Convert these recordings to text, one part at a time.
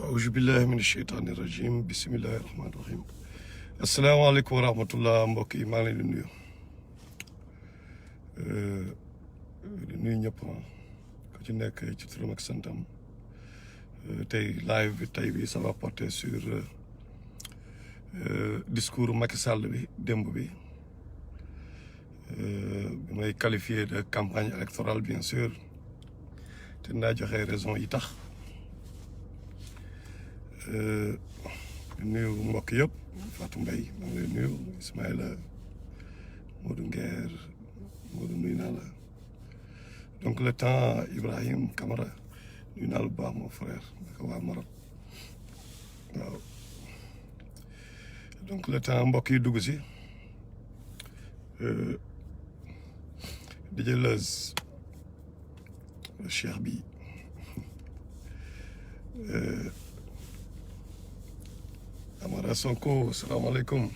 auzu billahi min sheytaani rajim bismillahi rahmaani rahim asalaamaaleykum wa rahmatullah mbokk yi maa ngi leen di nuyu ñëpp ku ci nekk ci turam ak santam tey live bi tey bi ça va porter sur discours Macky Sall bi démb bi may qualifié de campagne électorale bien sûr te naa joxe raison yi tax nuyu mbokk yëpp Fatou Mbaye maa ngi lay nuyu Ismaïla Modou Nguer Modou nuyu naa la donc le temps Ibrahim Camara nuyu naa la bu baax mon frère naka waa Maroc waaw donc le temps mbokk yi dugg si DJ Leuz Cheikh bi Amara Sonko salaamaaleykum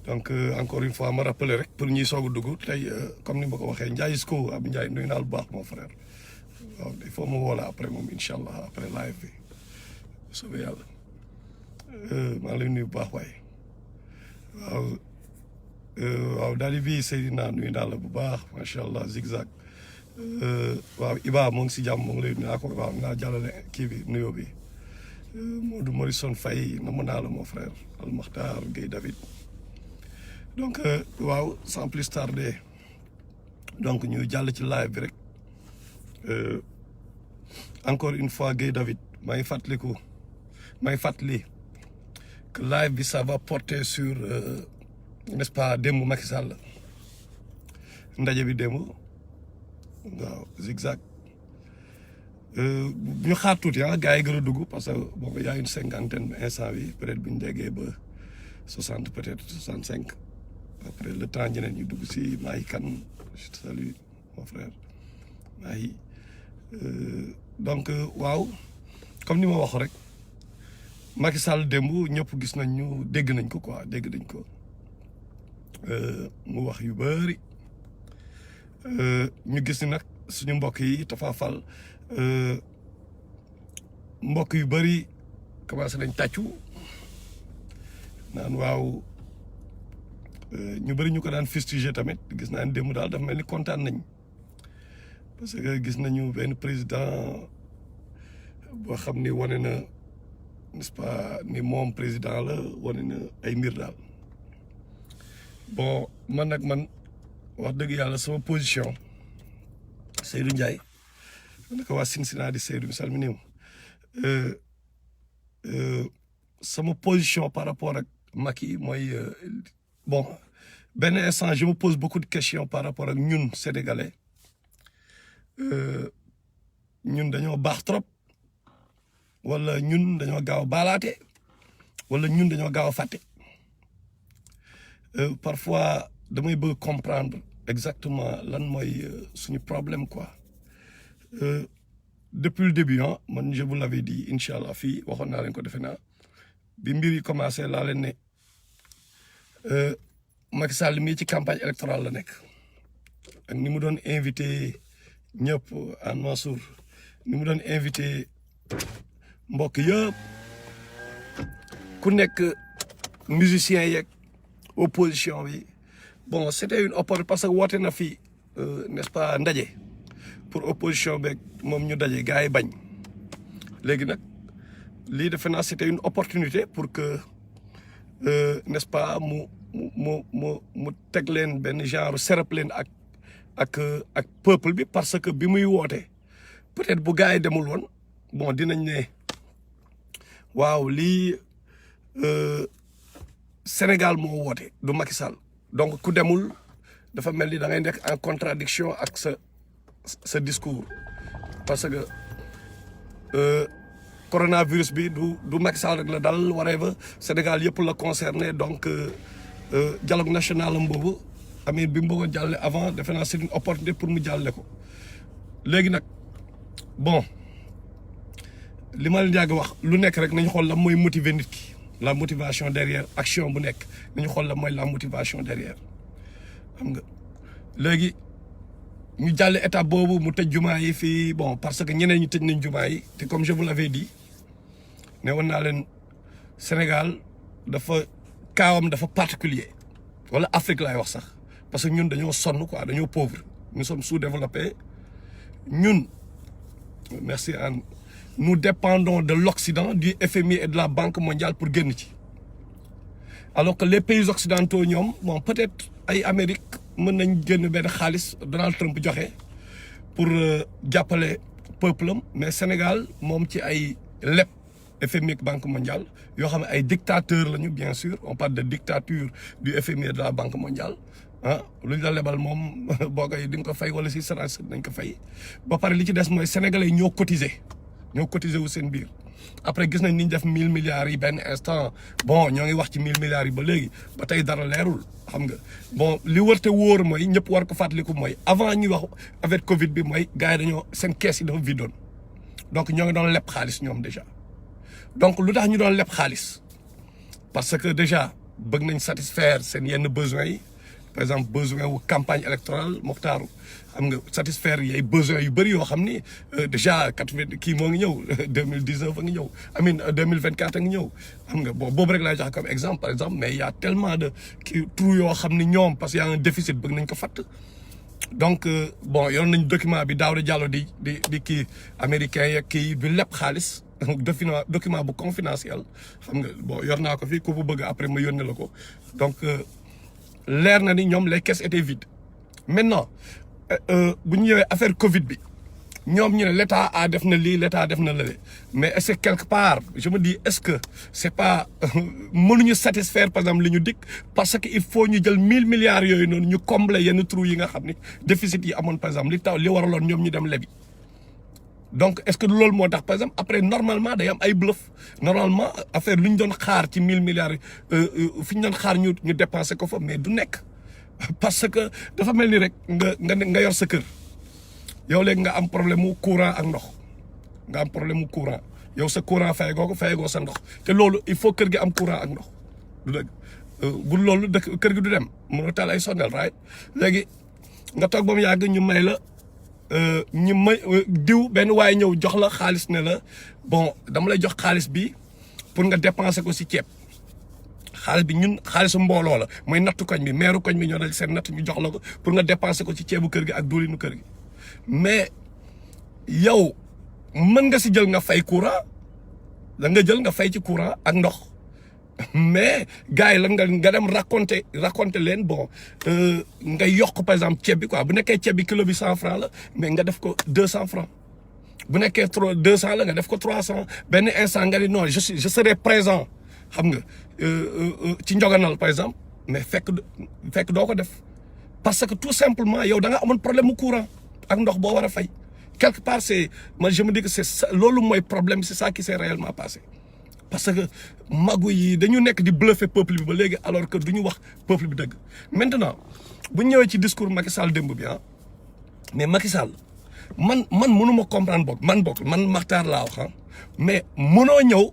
donc encore une fois ma rappelé rek pour ñuy soog a dugg tey comme ni ma ko waxee Ndiaye Isco Abou Ndiaye nuyu naa lu baax mon frère waaw il faut ma woola après moom incha allah après live bi bu soobee yàlla maa ngi lay nuyu bu baax waaye waaw daal di bii Seydina nuyu naa la bu baax macha allah zigzag waaw Iba moo ngi si jàmm moo ngi lay nuyu naa ko waaw naa jàllale kii bi nuyoo bi Modou Morrison Faye namm naa la mon frère Al Makhtar Gueye David donc waaw sans plus tarder donc ñu jàll ci live bi rek encore une fois Gueye David maa ngi fàttali que live bi ça va porter sur n'est-ce pas démb Macky Sall ndaje bi démb waaw zigzag ñu xaar tuuti gars yi gën a dugg parce que bon y a une cinquantaine instant bi peut-être bu ñu déggee ba 60 peut-être 65 après le temps ñeneen ñu dugg si Mahi Kane je te salue mon frère Mahi donc waaw comme ni ma wax rek Macky Sall démb ñëpp gis nañ ñu dégg nañ ko quoi dégg nañ ko mu wax yu bëri ñu gis ni nag suñu mbokk yi Tafa Fall mbokk yu bëri commencé nañ tàccu naan waaw ñu bëri ñu ko daan fustiger tamit gis naa ne démb daal dafa mel ni kontaan nañ parce que gis nañu benn président boo xam ni wane na n'est-ce pas ni moom président la wane na ay mbir daal bon man wax dëgg yàlla sama position Seydou Ndiaye naka waa Cincinnati Seydou mi salminiw sama position par rapport ak Macky mooy bon benn instant je me pose beaucoup de questions par rapport ak ñun sénégalais ñun dañoo baax trop wala ñun dañoo gaaw a baalaate wala ñun dañoo gaaw a fàtte parfois damay bëgg comprendre exactement lan mooy suñu problème quoi depuis le début man je vous l'avais dit incha allah fii waxoon naa leen ko defe naa bi mbir yi commencé laa leen ne Macky Sall mii ci campagne électorale la nekk ak ni mu doon invité ñëpp an Mansour ni mu doon invité mbokk yëpp ku nekk musicien yeeg opposition bi bon c'était une opportunité parce que woote na fii n'est-ce pas ndaje pour opposition beeg moom ñu daje gars yi bañ léegi nag lii defe naa c'était une opportunité pour que n'est-ce pas mu teg leen benn genre serap leen ak peuple bi parce que bi muy woote peut-être bu gars yi demul woon bon dinañ ne waaw lii Sénégal moo woote du Macky Sall donc ku demul dafa mel ni da ngay nekk en contradiction ak sa discours parce que coronavirus bi du Macky Sall rek la dal whatever Sénégal yëpp la concerné donc dialogue national am boobu amee bi mu bëggoon jàlle avant defe naa c'est une opportunité pour mu jàlle ko léegi nag bon li ma leen yàgg wax lu nekk rek nañu xool la mooy motiver nit ki la motivation derrière action bu nekk nañu xool la mooy la motivation derrière xam nga léegi ñu jàll étape boobu mu tëj jumaa yi fii bon parce que ñeneen ñi tëj nañ jumaa yi te comme je vous l'avais dit ne woon naa leen Sénégal dafa kaawam dafa particulier wala Afrique laay wax sax parce que ñun dañoo sonn quoi dañoo pauvre nous sommes sous-développés ñun merci Anne nous dépendons de l'Occident du FMI et de la Banque mondiale pour génn ci alors que les pays occidentaux ñoom bon peut-être ay Amérique mën nañ génn benn xaalis Donald Trump joxe pour jàppale peuple am mais Sénégal moom ci ay leb FMI ak Banque mondiale yoo xam ne ay dictateurs lañu bien sûr on parle de dictature du FMI et de la Banque mondiale ah lu ñu la lebal moom boo koy di nga ko fay wala si sarasi nañ ko fay ba pare li ci des mooy sénégalais ñoo cotiser wu seen biir après gis nañ ni ñu def 1000 milliards yi benn instant bon ñoo ngi wax ci 1000 milliards yi ba léegi ba tey dara leerul xam nga bon li wërte wóor mooy ñëpp war ko fàttaliku mooy avant ñuy wax avec Covid bi mooy gars yi dañoo seen kees yi dafa vidoon donc ñoo ngi doon leb xaalis ñoom déjà donc lu tax ñu doon leb xaalis parce que déjà bëgg nañ satisfaire seen yenn besoins yi par exemple besoin wu campagne électorale Mokhtar xam nga satisfaire yi ay besoins yu bëri yoo xam ni déjà 80 kii moo ngi ñëw 2019 a ngi ñëw amin 2024 a ngi ñëw xam nga bon boobu rek laay joxe comme exemple par exemple mais il y a tellement de kii trou yoo xam ni ñoom parce que y a un déficit bëgg nañ ko fatt donc bon yoroon nañ document bi Daouda Diallo di kii américain yeeg kii bi lépp xaalis document bu confidentiel xam nga bon yor naa ko fii ku bu bëgg après ma yónnee la ko donc leer na ni ñoom les caisses étaient vides maintenant bu ñu ñëwee affaire Covid bi ñoom ñu ne l'état a def na lii l'état def na lële mais est-ce que quelque part je me dis est-ce que c'est pas mënuñu satisfaire par exemple li ñu dikk parce que il faut ñu jël 1000 milliards yooyu noonu ñu combler yenn trous yi nga xam ni déficit yi amoon par exemple li waraloon ñoom ñu dem lebi donc est-ce que loolu moo tax par exemple après normalement day am ay bluff normalement affaire lu ñu doon xaar ci 1000 milliards fi ñu doon xaar ñu dépenser ko fa mais du nekk parce que dafa mel ni rek nga yor sa kër yow léegi nga am problème mu courant ak ndox nga am problème mu courant yow sa courant fayagoo sa ndox te loolu il faut kër gi am courant ak ndox du dëgg bu loolu kër gi du dem mënoo taal ay sondel right léegi nga toog ba mu yàgg ñu may la ñu may diw benn waaye ñëw jox la xaalis ne la bon dama lay jox xaalis bi pour nga dépenser ko si ceeb xaalis bi ñun xaalisu mbooloo la mooy nattu koñ bi meeru koñ bi ñoo dal seen natt ñu jox la ko pour nga dépenser ko ci ceebu kër gi ak diwlinu kër gi mais yow mën nga si jël nga fay courant da nga jël nga fay ci courant ak ndox mais gars yi la nga dem raconter leen bon nga yokk par exemple ceeb bi quoi bu nekkee ceeb bi kilo bi 100 francs la mais nga def ko 200 francs bu nekkee 200 la nga def ko 300 benn instant nga ni non je serai présent xam nga ci njoganal par exemple mais fekk doo ko def parce que tout simplement yow da nga amoon problème mu courant ak ndox boo war a fay quelque part c'est man je me dis que c'est ça loolu mooy problème c'est ça qui s'est réellement passé parce que magu yi dañu nekk di bluffer peuple bi ba léegi alors que du ñu wax peuple bi dëgg maintenant bu ñu ñëwee ci discours Macky Sall démb bi mais Macky Sall man mënuma comprendre man Makhtar laa wax mais mënoo ñëw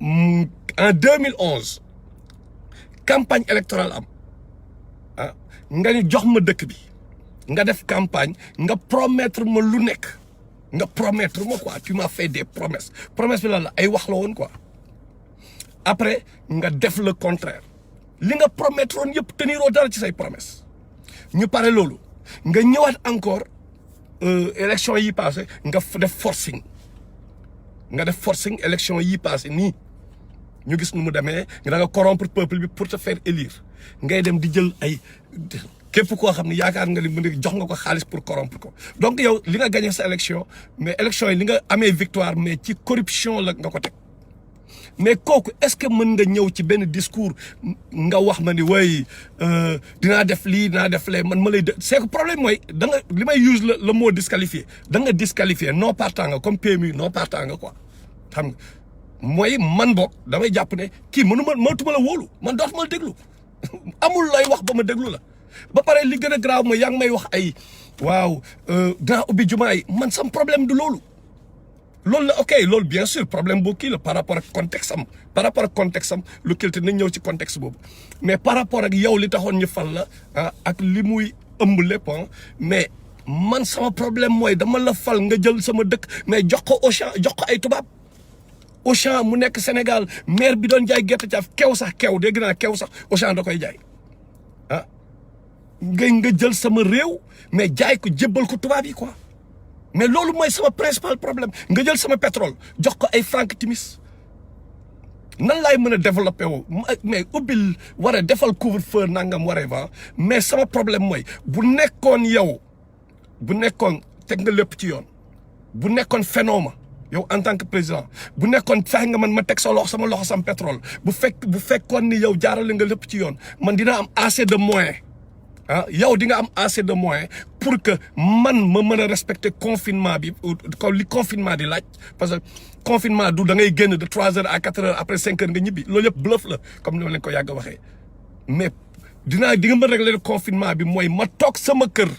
en 2011 campagne électorale am nga ñu jox ma dëkk bi nga def campagne nga promettre ma lu nekk nga promettre ma quoi tu m'as fait des promesses bi la ay wax la woon quoi après nga def le contraire li nga promettre woon yëpp teniroo dara ci say promesses ñu pare loolu nga ñëwaat encore élection yi passé nga def forcing élection yi passé nii ñu gis nu mu demee da nga corrompre peuple bi pour te faire élire ngay dem di jël ay képp koo xam ne yaakaar nga ni mu ne jox nga ko xaalis pour corrompre ko donc yow li nga gagné sa élection mais élection yi li nga amee victoire mais ci corruption la nga ko teg mais kooku est-ce que mën nga ñëw ci benn discours nga wax ma ni way dinaa def lii dinaa def lee man ma lay c'est que problème mooy da nga li may use le mot disqualifié da nga disqualifié non partant nga comme PMU non partant nga quoi xam nga mooy man boog damay jàpp ne kii mënatuma la wóolu man dootuma la déglu amul lay wax ba ma déglu la ba pare li gën a grave mooy yaa ngi may wax ay waaw dinaa ubbi jumaa yi man sam problème du loolu la ok loolu bien sûr problème boo kii la par rapport ak contexte am lu kilti nañ ñëw ci contexte boobu mais par rapport ak yow li taxoon ñu fal la ak li muy ëmb lépp mais man sama problème mooy dama la fal nga jël sama dëkk mais jox ko Auchan jox ko ay tubaab Auchan mu nekk Sénégal maire bi doon jaay gerte caaf kew sax kew dégg naa kew sax Auchan da koy jaay ah nga jël sama réew mais jaay ko jébbal ko tubaab yi quoi mais loolu mooy sama principal problème nga jël sama pétrole jox ko ay Frank Timis nan laay mën a développé wu mais ubbil war a defal couvre-feu nangam waree va mais sama problème mooy bu nekkoon yow bu nekkoon teg nga lépp ci yoon bu nekkoon phénomène yow en tant que président bu nekkoon fexe nga man ma teg sama loxo sam pétrole bu fekkoon ni yow jaarale nga lépp ci yoon man dina am assez de moyens ah yow di nga am assez de moyens pour que man ma mën a respecter confinement bi li confinement di laaj parce que confinement du da ngay génn de 3 heures à 4 heures après 5 heures nga ñibbi loolu yëpp bluff la comme ni ma leen ko yàgg waxee mais di nga mën a régler confinement bi mooy ma toog sama kër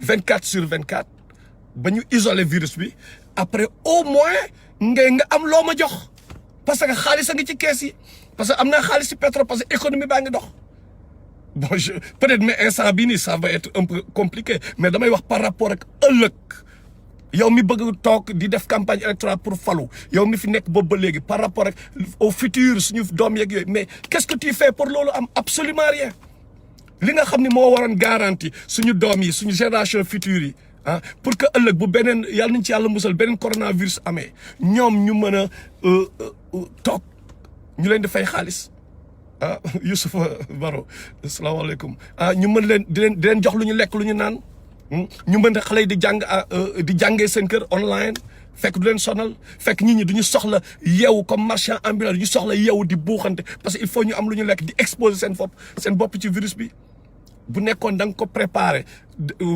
24/24 ba ñu isoler virus bi après au moins nga am loo ma jox parce que xaalis a ngi ci kees yi parce que am naa xaalis ci pétrole parce que économie baa ngi dox bon peut-être mais instant bii nii ça va être un peu compliqué mais damay wax par rapport ak ëllëg yow mi bëgg toog di def campagne électorale pour falu yow mi fi nekk boobu ba léegi par rapport ak au futur suñu doom yeeg yooyu mais qu'est-ce que tu fais pour loolu am absolument rien li nga xam ne moo waroon garantie suñu doom yi suñu génération future yi ah pour que ëllëg bu beneen yàlla nañ ci yàlla musal beneen coronavirus amee ñoom ñu mën a toog ñu leen di fay xaalis ah Youssoufa Baro asalaamaaleykum ah ñu mën leen di leen jox lu ñu lekk lu ñu naan ñu mën a xale yi di jàngee seen kër online fekk du leen sonal fekk nit ñi du ñu soxla yeewu comme marchand ambulant du ñu soxla yeewu di buuxante parce que il faut ñu am lu ñu lekk di exposer seen bopp ci virus bi bu nekkoon da nga ko préparer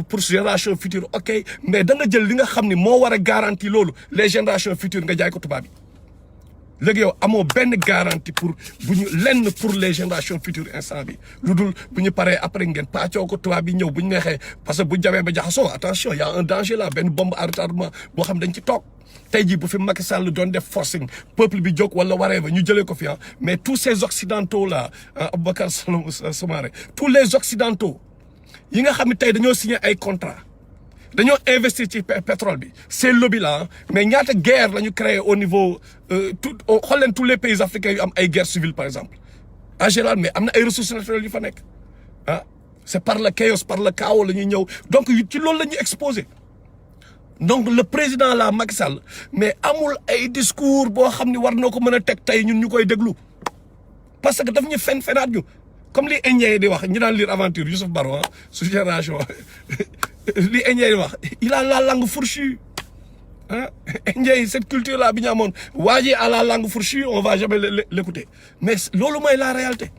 pour génération future ok mais da nga jël li nga xam ni moo war a garantie loolu les générations futures nga jaay ko tubaab yi léegi yow amoo benn garantie pour bu ñu lenn pour les générations futures instant bi lu dul bu ñu paree après ngeen pàccoo ko tubaab yi ñëw bu ñu neexee parce que bu jamee ba jaxasoo attention y a un danger là benn bombe à retardement boo xam dañ ci toog tey jii bu fi Macky Sall doon def forcing peuple bi jóg wala waree ba ñu jëlee ko fi mais tous ces occidentaux là Aboubacar Soumaré tous les occidentaux yi nga xam ne tey dañoo signé ay contrat dañoo investir ci pétrole bi ces lobby là mais ñaata guerre la ñu créé au niveau xool leen tous les pays africains yu am ay guerre civile par exemple en général mais am na ay ressources naturelles yu fa nekk ah c'est par le chaos par le chaos la ñuy ñëw donc ci loolu la ñuy exposé donc le président la Macky Sall mais amul ay discours boo xam ne war na ko mën a teg tey ñun ñu koy déglu parce que daf ñu fenaat ñu comme li Indien di wax ñu daan lire aventure Youssouf Baro su génération li Indien di wax il a la langue fourchue ah Indien cette culture là bi ñu amoon waa ji à la langue fourchue on va jamais l'écouter mais loolu mooy la réalité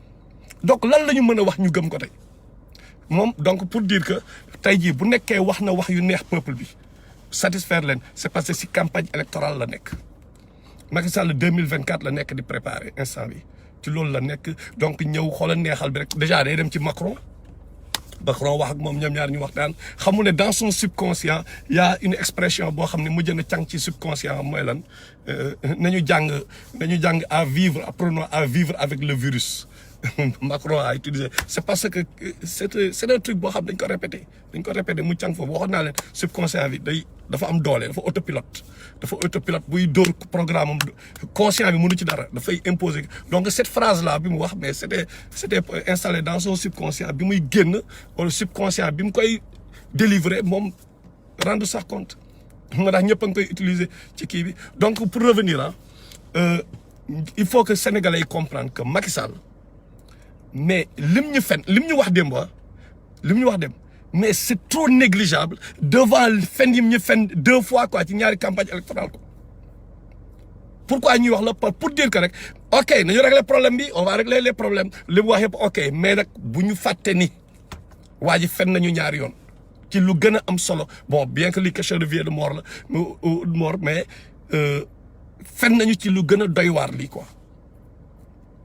donc lan la ñu mën a wax ñu gëm ko tey moom donc pour dire que tey jii bu nekkee wax na wax yu neex peuple bi satisfaire leen c'est parce que si campagne électorale la nekk Macky Sall 2024 la nekk di préparer instant bi ci loolu la nekk donc ñëw xoolal neexal bi rek déjà day dem ci Macron wax ak moom ñoom ñaar ñu waxtaan xamul ne dans son subconscient y a une expression boo xam ne mujj na càng ci subconscient mooy lan nañu jàng à vivre apprenons à vivre avec le virus Macron a utilisé c'est parce que c'est un truc boo xam dañ ko répété mu càng foofu waxoon naa leen subconscient bi dafa am doole dafa autopilote buy dóor programme am conscient bi mënu ci dara dafay imposer donc cette phrase là bi mu wax mais c'était installé dans son subconscient bi muy génn wala subconscient bi mu koy délivrer moom rendre ça compte moo tax ñëpp a ngi koy utiliser ci kii bi donc pour revenir il faut que sénégalais yi comprendre que Macky Sall mais lim ñu wax démb mais c'est trop négligeable devant fen yim ñu fen 2 fois quoi ci ñaari campagne électorale ko pourquoi ñuy wax la pour dire que rek ok nañu régler problème bi on va régler les problèmes li mu wax yëpp ok mais nag bu ñu fàtte ni waa ji fen nañu ñaari yoon ci lu gën a am solo bon bien que li question de vie et de mort la mort mais fen nañu ci lu gën a doy waar lii quoi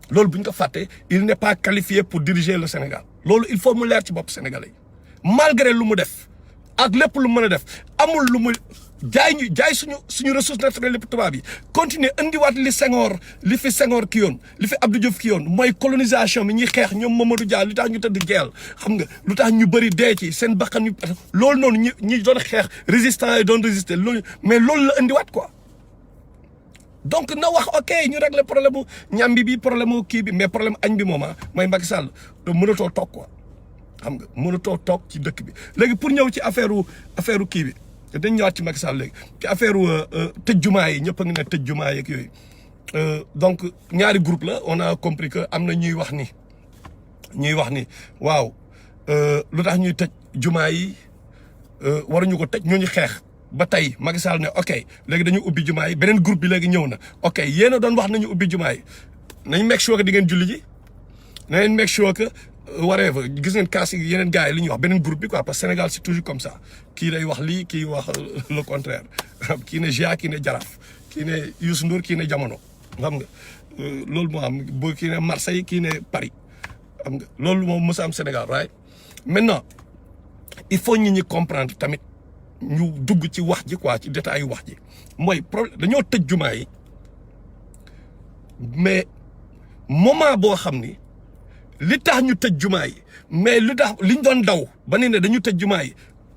loolu bu ñu ko fàtte il n'est pas qualifié pour diriger le Sénégal loolu il faut mu leer ci bopp sénégalais yi malgré lu mu def ak lépp lu mën a def amul lu mu jaay suñu ressource naturelle lépp tubaab yi continuer indiwaat li fi Senghor ki yoon li fi Abdou Diouf ki yoon mooy colonisation bi ñuy xeex ñoom Mamadou Dia lu tax ñu tëdd jeel xam nga lu tax ñu bëri dee ci seen bakkan yu loolu noonu ñi doon xeex résistant yi doon résister loolu mais loolu la indiwaat quoi donc na wax ok ñu régler problème mu ñambi bi problème mu kii bi mais problème añ bi moom mooy Macky Sall mënatoo toog quoi xam nga mënatoo toog ci dëkk bi léegi pour ñëw ci affaire kii bi dañ ñëwaat ci Macky Sall léegi ci affaire tëj jumaa yi ñëpp a ngi ne tëj jumaa yeeg yooyu donc ñaari groupe la on a compris que am na ñuy wax ni waaw lu tax ñuy tëj jumaa yi waruñu ko tëj ñooñu xeex ba tey Macky Sall ne ok léegi dañu ubbi jumaa yi beneen groupe bi léegi ñëw na ok yéen a doon wax nañu ubbi jumaa yi nañ make sure que di ngeen julli ji nañ make sure que whatever gis ngeen kaas yi yeneen gars yi li ñuy wax beneen groupe bi quoi parce que Sénégal c'est toujours comme ça kii day wax lii kii wax le contraire kii ne Gia kii ne Jaraaf kii ne Youssou Ndour kii ne Jamono xam nga loolu moo am boo kii ne Marseille kii ne Paris xam nga loolu moom mës a am Sénégal right maintenant il faut ñi comprendre tamit ñu dugg ci wax ji quoi ci détail yu wax ji mooy problème dañoo tëj jumaa yi mais moment boo xam ni li tax ñu tëj jumaa yi mais li tax liñ doon daw ba ne dañu tëj jumaa yi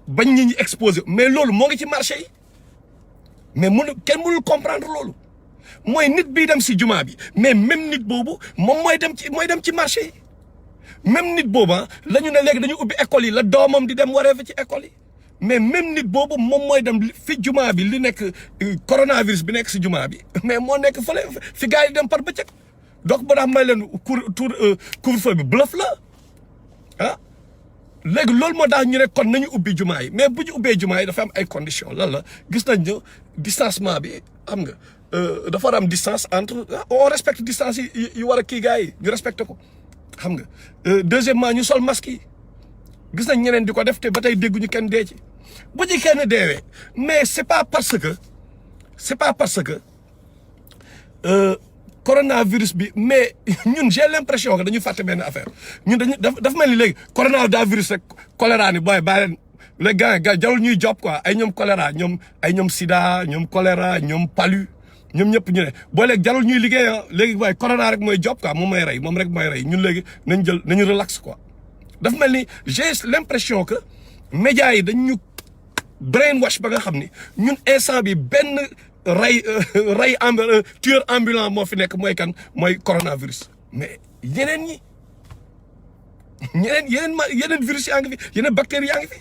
bañ ñi exposé mais loolu moo ngi ci marché yi mais kenn mënul comprendre loolu mooy nit bii dem si jumaa bi mais même nit boobu moom mooy dem ci marché yi même nit booba la ñu ne léegi dañu ubbi école yi la doomam di dem waree fa ci école yi mais même nit boobu moom mooy dem fi jumaa bi li nekk coronavirus bi nekk si jumaa bi mais moo nekk fële fi gars yi dem par bëccëg donc ba tax may leen couvre-feu bi bluff la ah léegi loolu moo tax ñu ne kon nañu ubbi jumaa yi mais bu ñu ubbee jumaa yi dafa am ay conditions lan la gis nañ ne distancement bi am nga dafa war a am distance entre on respecte distance yi war a kii gars yi ñu respecté ko xam nga deuxièmement ñu sol masque yi gis nañ ñeneen di ko def te ba tey dégguñu kenn dee ci bu ci kenn deewee mais c'est pas parce que coronavirus bi mais ñun j'ai l'impression que dañu fàtte benn affaire ñun dafa mel ni léegi coronavirus rek choléra ni booy bàyyi leen les gars jarul ñuy job quoi ay ñoom choléra ñoom sida ñoom choléra ñoom palu ñoom ñëpp ñu ne boo léegi jarul ñuy liggéey léegi waaye corona rek mooy job quoi moom rek mooy rey ñun léegi nañu relax quoi dafa mel ni j'ai l'impression que médias yi dañ ñu brainwash ba nga xam ni ñun instant bi benn tueur ambulant moo fi nekk mooy kan mooy coronavirus mais yeneen virus yaa ngi fi yeneen bactéries yaa ngi fi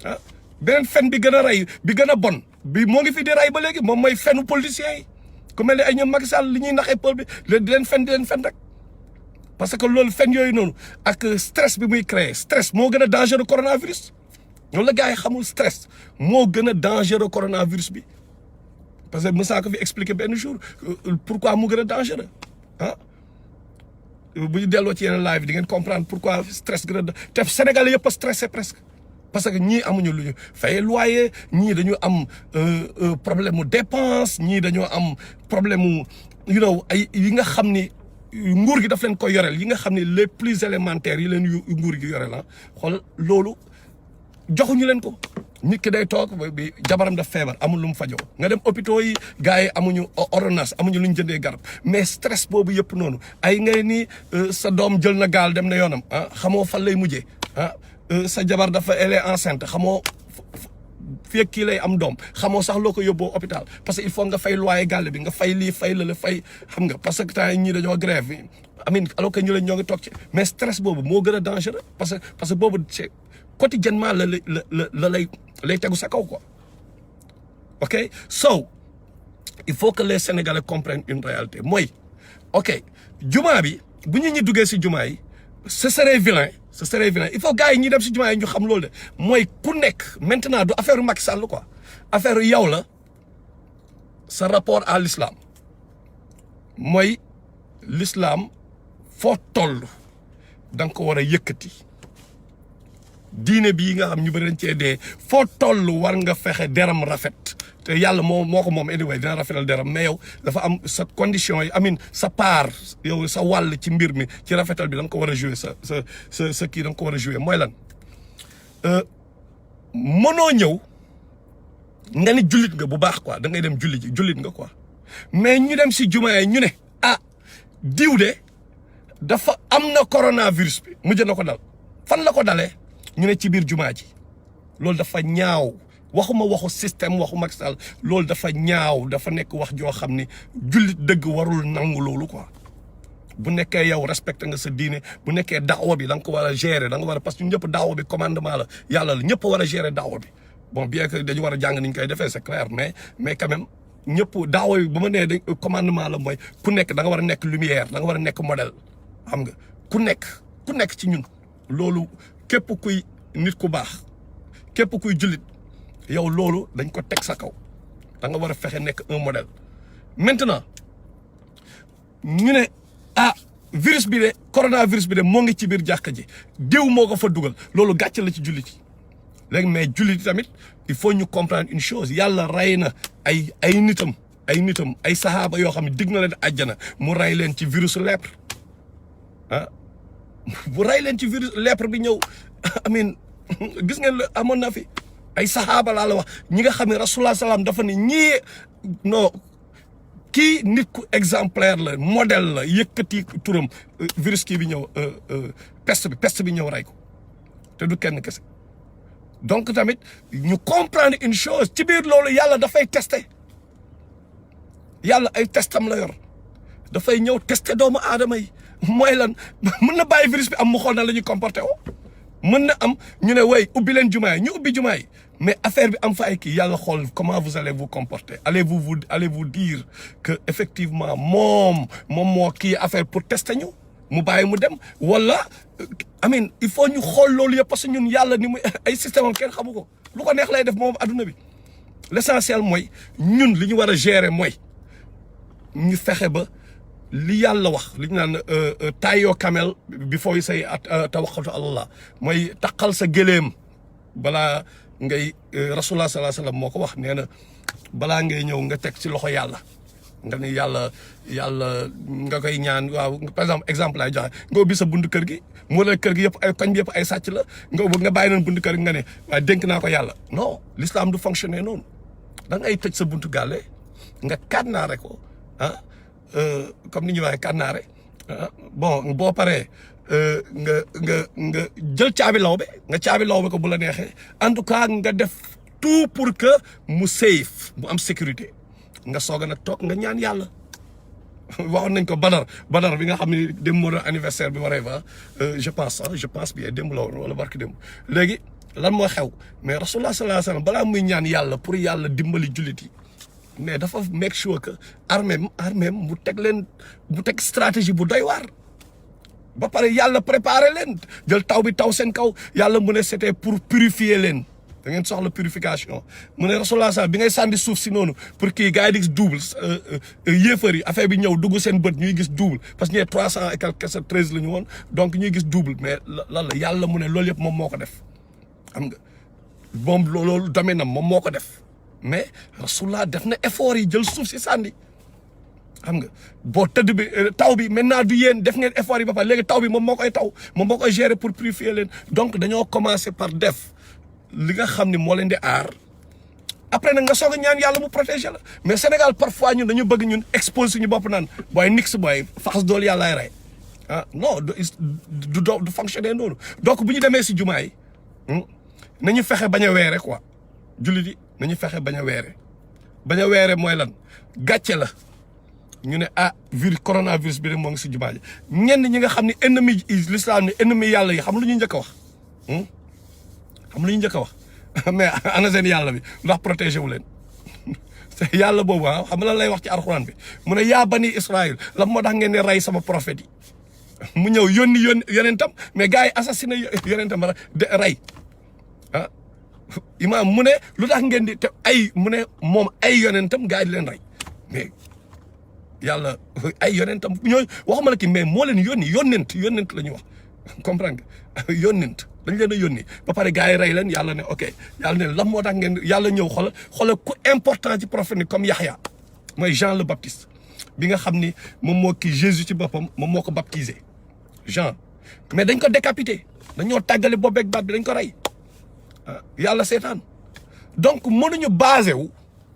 ah beneen fen bi gën a rey bi gën a bon bi moo ngi fi di rey ba léegi moom mooy fenu politiciens yi ku mel ne ay ñoom Macky Sall li ñuy naxee peuple bi di leen fen rek parce que loolu fen yooyu noonu ak stress bi muy créer stress moo gën a dangereux coronavirus loolu la gars yi xamul stress moo gën a dangereux coronavirus bi parce que mësaa ko fi expliquer benn jour pourquoi mu gën a dangereux ah bu ñu delloo ci yeneen live di ngeen comprendre pourquoi stress gën a te Sénégalais yëpp a stressé presque parce que ñii amuñu lu ñu fay loyer ñii dañu am problème mu dépense ñii dañoo am problème mu ay yi nga xam ni nguur gi daf leen koy yoreel yi nga xam ne les plus élémentaires yi leen nguur gi yoreel la xool loolu joxuñu leen ko nit ki day toog bi jabaram daf feebar amul lu mu fajoo nga dem hôpitaux yi gars yi amuñu ordonnance amuñu lu ñu jëndee garab mais stress boobu yëpp noonu ay ngay ni sa doom jël na gaal dem na yoonam ah xamoo fan lay mujjee ah sa jabar dafa elle est enceinte xamoo fii kii lay am doom xamoo sax loo ko yóbboo hôpital parce que il faut nga fay loyer gàll bi nga fay lii fay la fay xam nga parce que temps ñii dañoo grève alors que ñu leen ñoo ngi toog ci mais stress boobu moo gën a dangereux parce que boobu c'est quotidiennement lay tegu sa kaw quoi ok so il faut que les Sénégalais comprennent une réalité mooy ok jumaa bi bu ñu duggee si jumaa yi ce serait vilain il faut gars yi ñi dem si jumaa yi ñu xam loolu de mooy ku nekk maintenant du affaire Macky Sall quoi affaire yow la sa rapport à l'islam mooy l'islam foo toll da nga ko war a yëkkati diine bii nga xam ñu bëri dañ cee dee foo toll war nga fexe deram rafet te yàlla moo ko moom anyway dina rafetal deram mais yow dafa am sa condition yi sa part yow sa wàll ci mbir mi ci rafetal bi da nga ko war a jouer sa kii da nga ko war a jouer mooy lan mënoo ñëw nga ni jullit nga bu baax quoi da ngay dem julli ji jullit nga quoi mais ñu dem si jumaa yi ñu ne ah diw de dafa am na coronavirus bi mujj na ko dal fan la ko dalee ñu ne ci biir jumaa ji loolu dafa ñaaw waxuma waxu système waxu Macky Sall loolu dafa ñaaw dafa nekk wax joo xam ni jullit dëgg warul nangu loolu quoi bu nekkee yow respecté nga sa diine bu nekkee daawa bi da nga ko war a gérer da nga war a parce que ñëpp daawa bi commandement la yàlla la ñëpp war a gérer daawa bi bon bien que dañu war a jàng ni ñu koy defee c'est clair mais quand même ñëpp daawa bi ba ma nee dañ commandement la mooy ku nekk da nga war a nekk lumière da nga war a nekk modèle xam nga ku nekk ci ñun loolu képp kuy nit ku baax képp kuy jullit yow loolu dañ ko teg sa kaw da nga war a fexe nekk un modèle maintenant ñu ne ah virus bi de coronavirus bi de moo ngi ci biir jàkka ji diw moo ko fa dugal loolu gàcce la ci jullit yi léegi mais jullit yi tamit il faut ñu comprendre une chose yàlla rey na ay nitam ay sahaaba yoo xam ne dig na leen àjjana mu rey leen ci virus lèpre ah bu rey leen ci virus lèpre bi ñëw amin gis ngeen amoon na fi ay sahaaba laa la wax ñi nga xam ne rasulullah salaam dafa ne ñii non kii nit ku exemplaire la modèle la yëkkati turam virus kii bi ñëw peste bi ñëw rey ko te du kenn kese donc tamit ñu comprendre une chose ci biir loolu yàlla dafay tester yàlla ay testam la yor dafay ñëw tester doomu aadama yi mooy lan mën na bàyyi virus bi am mu xool na la ñuy comporté woo mën na am ñu ne way ubbi leen jumaa yi ñu ubbi jumaa yi mais affaire bi am fa ay kii yàlla xool comment vous allez vous comporter allez-vous dire que effectivement moom moo kii affaire pour tester ñu mu bàyyi mu dem wala amin il faut ñu xool loolu yëpp parce que ñun yàlla ni muy ay système am kenn xamu ko lu ko neex lay def moom adduna bi l'essentiel mooy ñun li ñu war a gérer mooy ñu fexe ba li yàlla wax li ñu naan taayoo kamel before you say tawakkatu Allah mooy taqal sa gëléem balaa ngay rasulullah sallallahu alayhi wasallam moo ko wax nee na balaa ngay ñëw nga teg ci loxo yàlla nga ni yàlla nga koy ñaan waaw par exemple lay joxe nga ubbi sa buntu kër gi mu la kër gi yëpp ay koñ bi yëpp ay sàcc la nga bàyyi noonu buntu kër gi nga ne waaye dénk naa ko yàlla non l'islam du fonctionner noonu da ngay tëj sa buntu gàlle nga kànnaare ko ah comme ni ñuy waxee kànnaare bon boo paree nga jël caabi lawbe ko bu la neexee en tout cas nga def tout pour que mu safe mu am sécurité nga soog a nag toog nga ñaan yàlla waxoon nañ ko Badar bi nga xam ne démb moo doon anniversaire bi waree fa je pense bien démb la woon wala barki démb léegi lan moo xew mais rasulullah sallallahu alayhi wasallam balaa muy ñaan yàlla pour yàlla dimbali jullit yi mais dafa make sure que armée mu teg stratégie bu doy waar ba pare yàlla préparer leen jël taw bi taw seen kaw yàlla mu ne c'était pour purifier leen da ngeen soxla purification mu ne rasulullah sax bi ngay sànni suuf si noonu pour kii gars yi di gis double yéefar yi affaire bi ñëw dugg seen bët ñuy gis double parce que ñee 300 et quelque 13 la ñu woon donc ñuy gis double mais lan la yàlla mu ne loolu yëpp moom moo ko def xam nga moom loolu domaine am moom moo ko def mais rasulullah def na effort yi jël suuf si sànni xam nga boo tëdd bi taw bi maintenant du yéen def ngeen effort yi ba pare léegi taw bi moom moo koy gérer pour purifier leen donc dañoo commencer par def li nga xam ni moo leen di aar après nag nga soog a ñaan yàlla mu protéger la mais Sénégal parfois ñun dañu bëgg ñun expose suñu bopp naan booy nix booy faxas doolu yàllaay rey ah non du fonctionner noonu donc bu ñu demee si jumaa yi nañu fexe bañ a weere quoi jullit yi nañu fexe bañ a weere mooy lan gàcce la ñu ne coronavirus bi rek moo ngi si jumaa ji ñenn ñi nga xam ne ennemi l'islam ni ennemi yàlla yi xam lu ñu njëkk a wax mais ana seen yàlla bi ndax protégé wu leen yàlla boobu xam lan lay wax ci alxuraan bi mu ne yaa bani Israël la moo tax ngeen ne rey sama prophète yi mu ñëw yónni yonentam mais gars yi assassiné yonentam rey imaam mu ne lu tax ngeen di te mu ne moom ay yonentam gars yi di leen rey mais yàlla ay yonentam ñooy waxuma la ki mais moo leen yónnent la ñuy wax comprendre nga yónnent dañ leen a yónni ba pare gars yi rey leen yàlla ne ok yàlla ne lan moo tax ngeen yàlla ñëw xoolal ku important ci prophète ni comme Yaxya mooy Jean le Baptiste bi nga xam ni moom moo kii Jésus ci boppam moom moo ko baptisé Jean mais dañ ko décapité dañoo tàggale boobeeg baat bi dañ ko rey yàlla seetaan donc mënuñu basé wu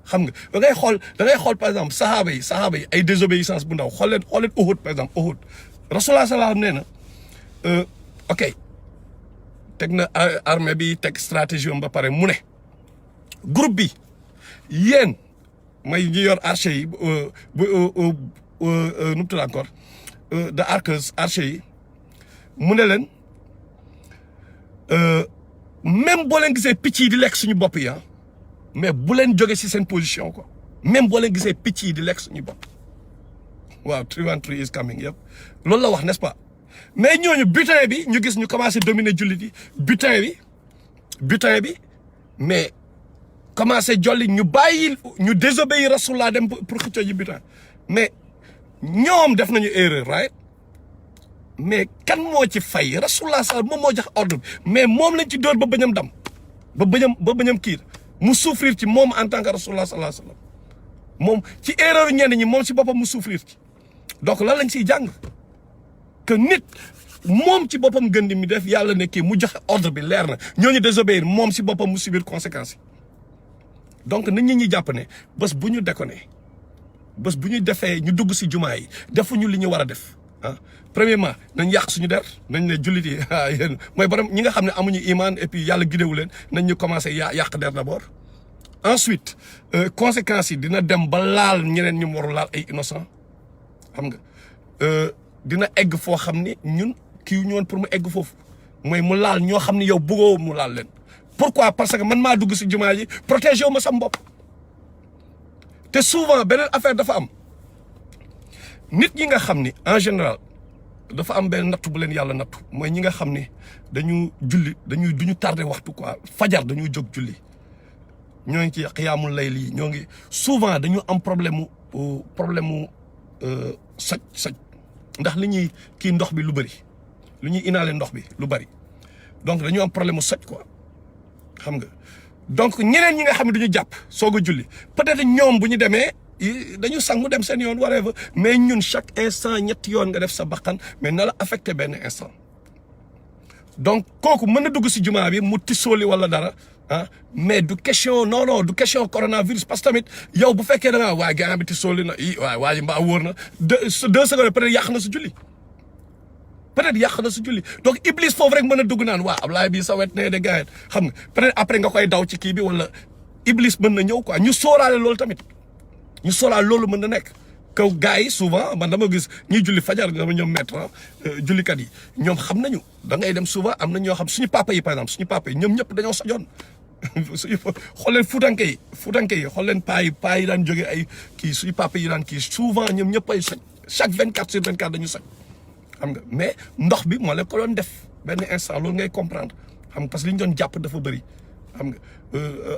xam nga da ngay xool par exemple sahaaba yi ay désobéissance bu ndaw xool leen Uhud par exemple Uhud Rasulullah sallallahu nee na ok teg na armée bi teg stratégie am ba pare mu ne groupe bi yéen may ñu yor archer yi nu mu tudd encore de archer yi mu ne leen même boo leen gisee picc yi di lekk suñu bopp yi mais bu leen jóge ci seen position quoi même boo leen gisee picc yi di lekk suñu bopp waaw 313 is coming yëpp loolu la wax n'est-ce pas mais ñooñu butin bi ñu gis ñu commencé dominer jullit yi butin bi mais commencé jolli ñu bàyyi ñu désobéir Rasulullah dem pour xëccoo ji butin mais ñoom def nañu erreur right mais kan moo ci fay Rasulullah sax moom moo jox ordre bi mais moom lañ ci dóor ba bañam dam ba bañam kiir mu souffrir ci moom en tant que Rasulullah sallallahu alayhi wasallam moom ci erreur ñenn ñi moom si boppam mu souffrir ci donc lan lañ siy jàng que nit moom ci boppam gën di mi def yàlla ne kii mu joxe ordre bi leer na ñooñu désobéir moom si boppam mu subir conséquences yi donc nit ñi jàpp ne bés bu ñu déconné bés bu ñu defee ñu dugg si jumaa yi defuñu li ñu war a def ah premièrement nañ yàq suñu der nañ ne jullit yi yéen mooy borom ñi nga xam ne amuñu iman et puis yàlla gidewu leen nañ ñu commencé yàq der d'abord ensuite conséquences yi dina dem ba laal ñeneen ñu waru laal ay innocent xam nga dina egg foo xam ni ñun kii ñoon pour mu egg foofu mooy mu laal ñoo xam ne yow bëggoo mu laal leen pourquoi parce que man maa dugg si jumaa ji protéger wu ma sam bopp te souvent beneen affaire dafa am nit ñi nga xam ni en général dafa am benn nattu bu leen yàlla nattu mooy ñi nga xam ni duñu tardé waxtu quoi fajar dañuy jóg julli ñoo ngi ci xiyaamul layl yi ñoo ngi souvent dañu am problème mu soj ndax li ñuy kii ndox bi lu bëri lu ñuy inhaler ndox bi lu bëri donc dañu am problème mu soj quoi xam nga donc ñeneen ñi nga xam ne duñu jàpp soog a julli peut-être ñoom bu ñu demee dañu sangu dem seen yoon whatever mais ñun chaque instant ñetti yoon nga def sa bakkan mais na la affecté benn instant donc kooku mën na dugg si jumaa bi mu tissooli wala dara ah mais du question non du question coronavirus parce que tamit yow bu fekkee da ngaa waa gaa bi tissooli na waa ji mbaa wóor na 2 secondes peut-être yàq na su julli donc Iblis foofu rek mën a dugg naan waa Ablaye bii sa wet nee de gars xam nga peut-être après nga koy daw ci kii bi wala Iblis mën na ñëw quoi ñu sóoraale loolu tamit loolu mën na nekk kaw gars yi souvent man dama gis ñuy julli fajar dama ñoom maître jullikat yi ñoom xam nañu da ngay dem souvent am na ñoo xam suñu papa yi par exemple ñoom ñëpp dañoo sojoon xool leen fuutanke yi xool leen paa yi daan jóge ay kii suñu papa yi daan kii souvent ñoom ñëpp ay soj chaque 24/24 dañu soj xam nga mais ndox bi moo leen ko doon def benn instant loolu ngay comprendre xam nga parce que li ñu doon jàpp dafa bëri xam nga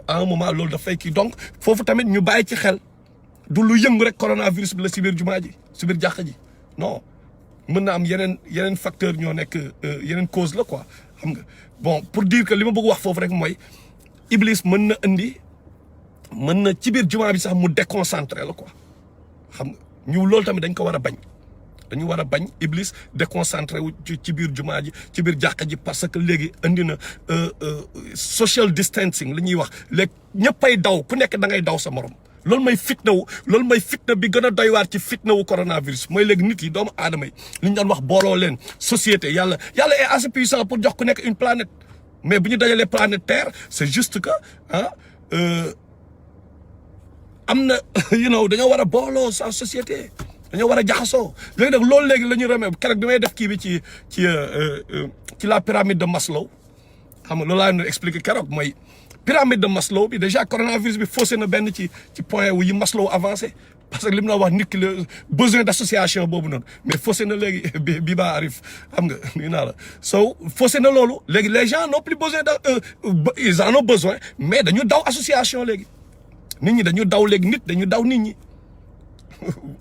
à un moment loolu dafay kii donc foofu tamit ñu bàyyi ci xel du lu yëngu rek coronavirus bi la si biir jumaa ji si biir jàkka ji non mën na am yeneen facteur ñoo nekk yeneen cause la quoi xam nga bon pour dire que li ma bëgg wax foofu rek mooy Iblis mën na ci biir jumaa bi sax mu déconcentré la quoi xam nga ñu loolu tamit dañ ko war a bañ dañu war a bañ Iblis déconcentré wu ci biir jumaa ji ci biir jàkka ji parce que léegi indi na social distancing li ñuy wax léegi ñëppay daw ku nekk da ngay daw sa morom loolu mooy fitna bi gën a doy waar ci fitna wu coronavirus mooy léegi nit yi doomu aadama yi li ñu doon wax booloo leen société yàlla est assez puissant pour jox ku nekk une planète mais bu ñu dajalee planète Terre c'est juste que am na dañoo war a booloo sa société dañoo war a jaxasoo léegi nag loolu léegi la ñu remee keroog bi may def kii bi ci la pyramide de Maslow xam nga loolu laa leen expliqué keroog mooy pyramide de Maslow bi déjà coronavirus bi faussé na benn ci point wu yi Maslow avancé parce que li mu la wax nit ki le besoin d'association boobu noonu mais faussé na léegi bi baa arrive xam nga nii naa la so faussé na loolu léegi les gens n'ont plus besoin ils en ont besoin mais dañu daw association léegi nit ñi dañu daw léegi dañu daw nit ñi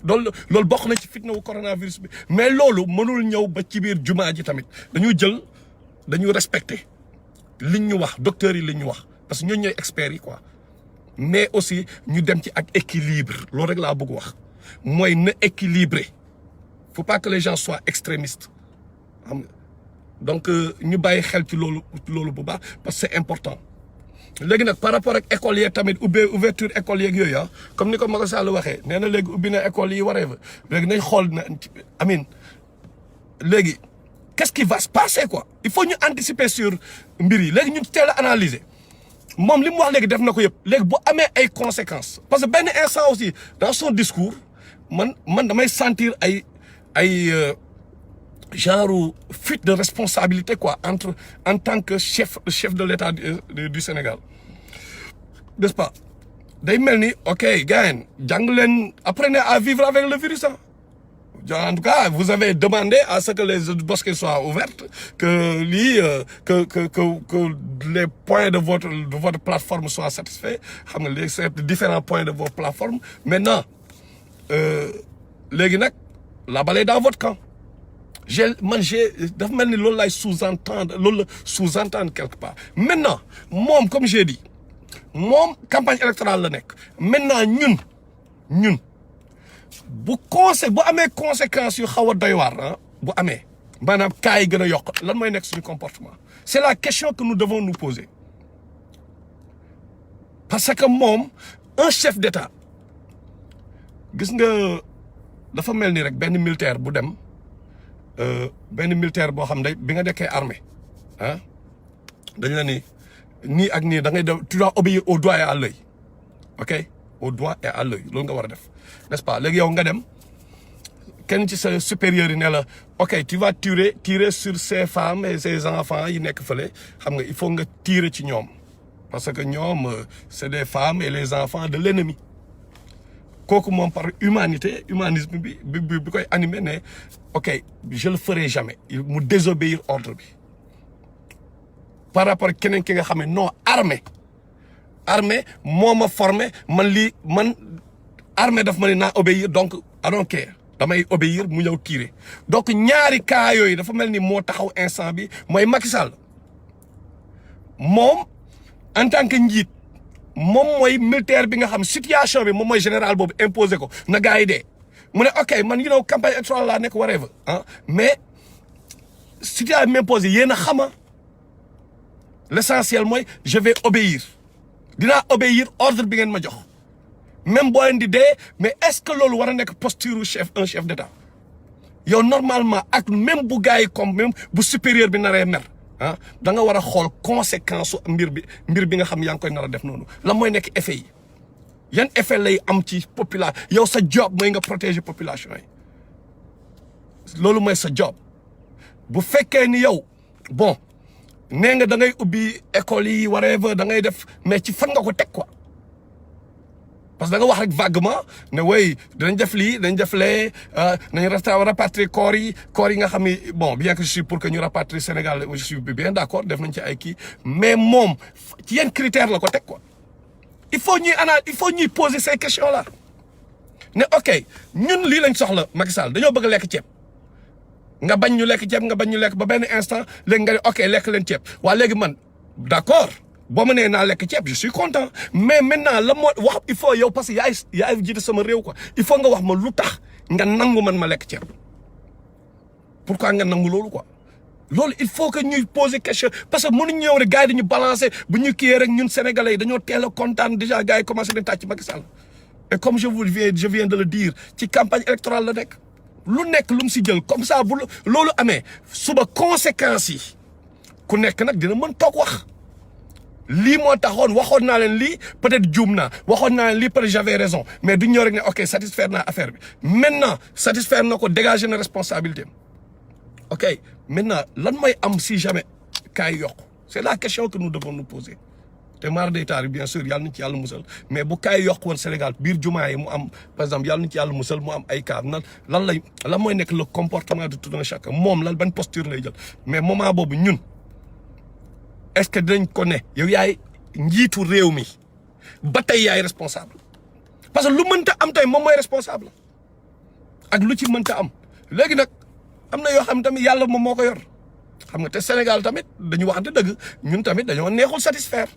loolu bokk na ci fitna wu coronavirus bi mais loolu mënul ñëw ba ci biir jumaa ji tamit dañu respecté liñ ñu wax docteurs yi liñ ñu wax parce que ñooñu ñooy experts yi quoi mais aussi ñu dem ci ak équilibre loolu rek laa bëgg wax mooy na équilibré faut pas que les gens soient extrémistes xam nga donc ñu bàyyi xel ci loolu bu baax parce que c'est important léegi nag par rapport ak école yeeg tamit ouverture école yeeg yooyu ah comme ni ko Macky Sall waxee nee na léegi ubbi na école yi waree fa léegi nañ xool na amin léegi qu'est-ce qui va se passer quoi il faut ñu anticiper sur mbir yi léegi ñun teel a analyser moom li mu wax léegi def na ko yëpp léegi bu amee ay conséquences parce que benn instant aussi dans son discours man damay sentir ay genre fuite de responsabilité quoi en tant que chef de l'État du Sénégal n'est-ce pas day mel ni ok gars jàng leen apprenez à vivre avec le virus hein. En tout cas vous avez demandé à ce que les mosquées soient ouvertes que les points de votre plateforme soient satisfaits xam nga les différents points de vos plateformes maintenant léegi nag la balle est dans votre camp dafa mel ni loolu lay sous-entendre quelque part maintenant moom comme j'ai dit moom campagne électorale la nekk maintenant ñun bu amee conséquences yu xaw a doy waar ah bu amee maanaam cas yi gën a yokk lan mooy nekk suñu comportement c'est la question que nous devons nous poser parce que moom un chef d'État gis nga dafa mel ni rek benn militaire bu dem benn militaire boo xam ne bi nga nekkee armée ah dañu la ni nii ak nii da ngay def tu dois obéir au doigt et à l'œil ok au doigt et à l'œil loolu nga war a def n'est-ce pas léegi yow nga dem kenn ci sa supérieur yi ne la ok tu vas tirer sur ces femmes et ces enfants yi nekk fële xam nga il faut nga tirer ci ñoom parce que ñoom c'est des femmes et les enfants de l'ennemi kooku moom par humanisme bi koy animé ne ok je le ferai jamais mu désobéir ordre bi par rapport ak keneen ki nga xam ne non armée moo ma formé man armée daf ma ne naa obéir donc I don't care damay obéir mu ñëw tirer donc ñaari cas yooyu dafa mel ni moo taxaw instant bi mooy Macky Sall moom en tant que njiit moom mooy militaire bi nga xam situation bi moom mooy général boobu imposé ko na gars yi dee mu ne ok man campagne électorale laa nekk whatever ah mais situation bi m'imposé yéen a xama l'essentiel mooy je vais obéir dinaa obéir ordre bi ngeen ma jox même boo leen di dee mais est-ce que loolu war a nekk posture un chef d'État yow normalement ak même bu gars yi comme même bu supérieur bi naree mer ah da nga war a xool conséquence su mbir bi nga xam yaa ngi koy nar a def noonu lan mooy nekk effet yi yan effet lay am ci population yow sa job mooy nga protéger population yi loolu mooy sa job bu fekkee ni yow bon nee nga da ngay ubbi école yi whatever da ngay def mais ci fan nga ko teg quoi parce que da nga wax rek vaguement ne way dinañ def lii dañ def lee nañ rapatrier corps yi nga xam ni bon bien que je suis pour que ñu rapatrier Sénégal je suis bien d'accord def nañ ci ay kii mais moom ci yenn critères la ko teg quoi il faut ñuy poser ces questions là ne ok ñun lii lañ soxla Macky Sall dañoo bëgg lekk ceeb nga bañ ñu lekk ceeb nga bañ ñu lekk ba benn instant léegi nga ne ok lekk leen ceeb waa léegi man d'accord boo ma nee naa lekk ceeb je suis content mais maintenant la moo wax il faut yow parce que yaay jiite sama réew quoi il faut nga wax ma lu tax nga nangu man ma lekk ceeb pourquoi nga nangu loolu quoi loolu il faut que ñuy poser question parce que mënuñ ñëw rek gars yi dañu balancer bu ñu kiyee rek ñun sénégalais yi dañoo teel a kontaan déjà gars yi commencé nañ tàcc Macky Sall et comme je viens de le dire ci campagne électorale la nekk lu nekk lu mu si jël comme ça bu loolu amee suba conséquences yi ku nekk nag dina mën toog wax lii moo taxoon waxoon naa leen lii peut-être juum naa waxoon naa leen lii peut-être j'avais raison mais duñ ñëw rek ne ok satisfaire naa affaire bi maintenant satisfaire na ko dégager na responsabilité ok maintenant lan mooy am si jamais kaay yokk c'est la question que nous devons nous poser te maar day taari bien sûr yàlla nañ ci yàlla musal mais bu kaay yokk woon Sénégal biir jumaa yi mu am par exemple yàlla nañ ci yàlla musal mu am ay cas lan mooy nekk le comportement de tout un chacun moom lan ban posture lay jël mais moment boobu ñun est-ce que dinañ ko ne yow yaay njiitu réew mi ba tey yaay responsable parce que lu mënta am tey moom mooy responsable ak lu ci mënta am léegi nag am na yoo xam tamit yàlla moom moo ko yor xam nga te Sénégal tamit dañu waxante dëgg ñun tamit dañoo neexul satisfaire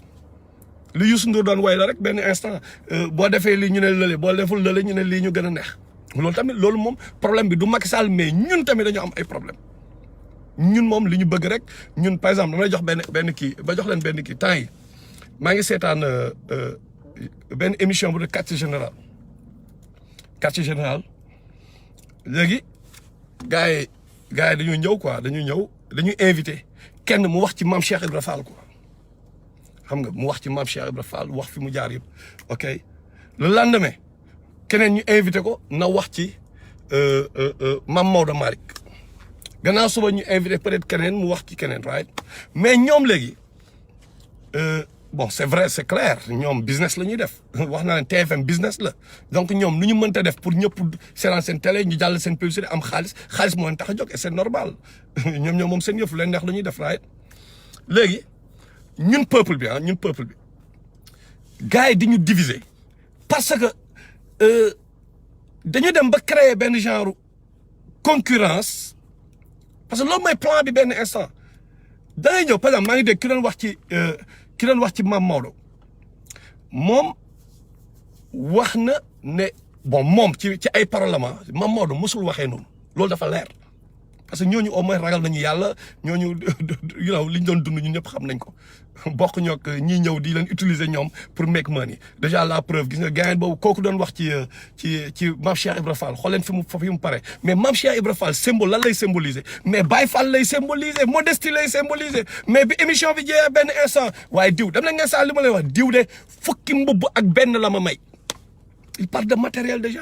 li Youssou Ndour doon way la rek benn instant boo defee lii ñu ne lële boo deful lële ñu ne lii ñu gën a neex loolu tamit loolu moom problème bi du Macky Sall mais ñun tamit dañoo am ay problème ñun moom li ñu bëgg rek ñun par exemple damay jox benn kii ba jox leen benn kii temps yi maa ngi seetaan benn émission bu de quartier général léegi gars yi dañuy ñëw quoi dañuy invité kenn mu wax ci maam Cheikh Ibra Fall quoi xam nga mu wax ci maam Cheikh Ibra Fall wax fi mu jaar yëpp ok le lendemain keneen ñu invité ko na wax ci maam Maodo Malick gannaaw suba ñu invité peut-être keneen mu wax ci keneen right mais ñoom léegi bon c'est vrai c'est clair ñoom business la ñuy def wax naa leen TFM business la donc ñoom lu ñu mënta def pour ñëpp seetaan seen télé ñu jàll seen publicité am xaalis moo leen tax a jóg et c'est normal ñoom moom seen yëf leen neex la ñuy def right léegi ñun peuple bi gars yi di ñu diviser parce que dañu dem ba créer benn genre concurrence parce que loolu mooy plan bi benn instant da ngay ñëw par exemple maa ngi dégg ki doon wax ci Mame Maodo moom wax na ne bon moom ci ay parlement Mame Maodo mosul waxee noonu loolu dafa leer parce que ñooñu au moins ragal nañu yàlla ñooñu li ñu doon dund ñun ñëpp xam nañ ko bokk ñoog ñiy ñëw di leen utiliser ñoom pour make money déjà la preuve gis nga gars boobu kooku doon wax ci Mame Cheikh Ibra Fall xool leen fi mu pare mais Mame Cheikh Ibra Fall symbole lan lay symboliser mais Baye Fall lay symboliser modestie lay symboliser mais bi émission bi jeexee benn instant waaye diw dem na ngeen saa li ma lay wax diw de fukki mbubb ak benn la ma may il parle de matériel déjà.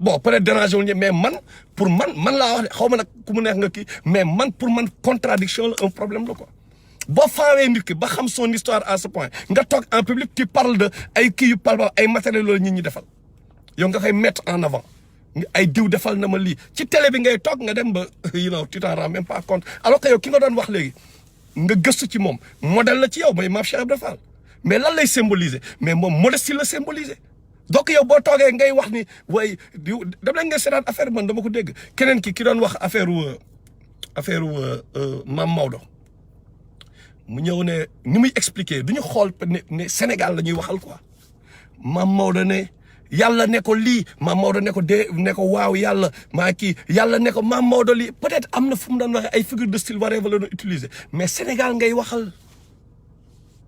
Bon peut-être déranger wul mais man pour man laa wax de xaw ma nag ku mu neex nga kii mais man pour man contradiction la un problème la quoi boo faawee nit ki ba xam son histoire à ce point nga toog en public tu parles de ay kii yu parle ay matériel loolu nit ñi defal yow nga koy mettre en avant ay diw defal na ma lii ci télé bi ngay toog nga dem ba tu t'en rends même pas compte alors que yow ki nga doon wax léegi nga gëstu ci moom modèle la ci yow mooy Mame Cheikh Ibra Fall mais lan lay symboliser mais moom modestie la symboliser. donc yow boo toogee ngay wax ni way diw dem lañ nga seetaan affaire man dama ko dégg keneen ki doon wax affaire Mame Maodo mu ñëw ne ni muy expliquer du ñu xool ne Sénégal la ñuy waxal quoi Mame Maodo ne yàlla ne ko lii Mame Maodo ne ko ne ko waaw yàlla maa kii yàlla ne ko Mame Maodo lii peut-être am na fu mu doon waxee ay figure de style whatever la doon utiliser mais Sénégal ngay waxal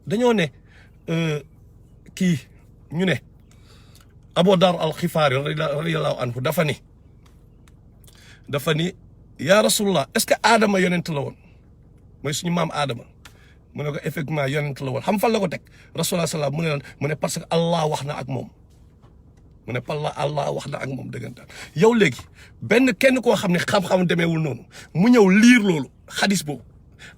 dañoo ne kii ñu ne Abu Dar al-Xifaari radiyallahu anhu dafa ni yaa Rasulullah est-ce que Adama yonent la woon mooy suñu maam Adama mu ne ko effectivement yonent la woon xam fan la ko teg Rasulullah salaam mu ne parce que Allah wax na ak moom mu ne Allah wax na ak moom dëggantaan yow léegi benn kenn koo xam ne xam-xam demeewul noonu mu ñëw liir loolu xadis boobu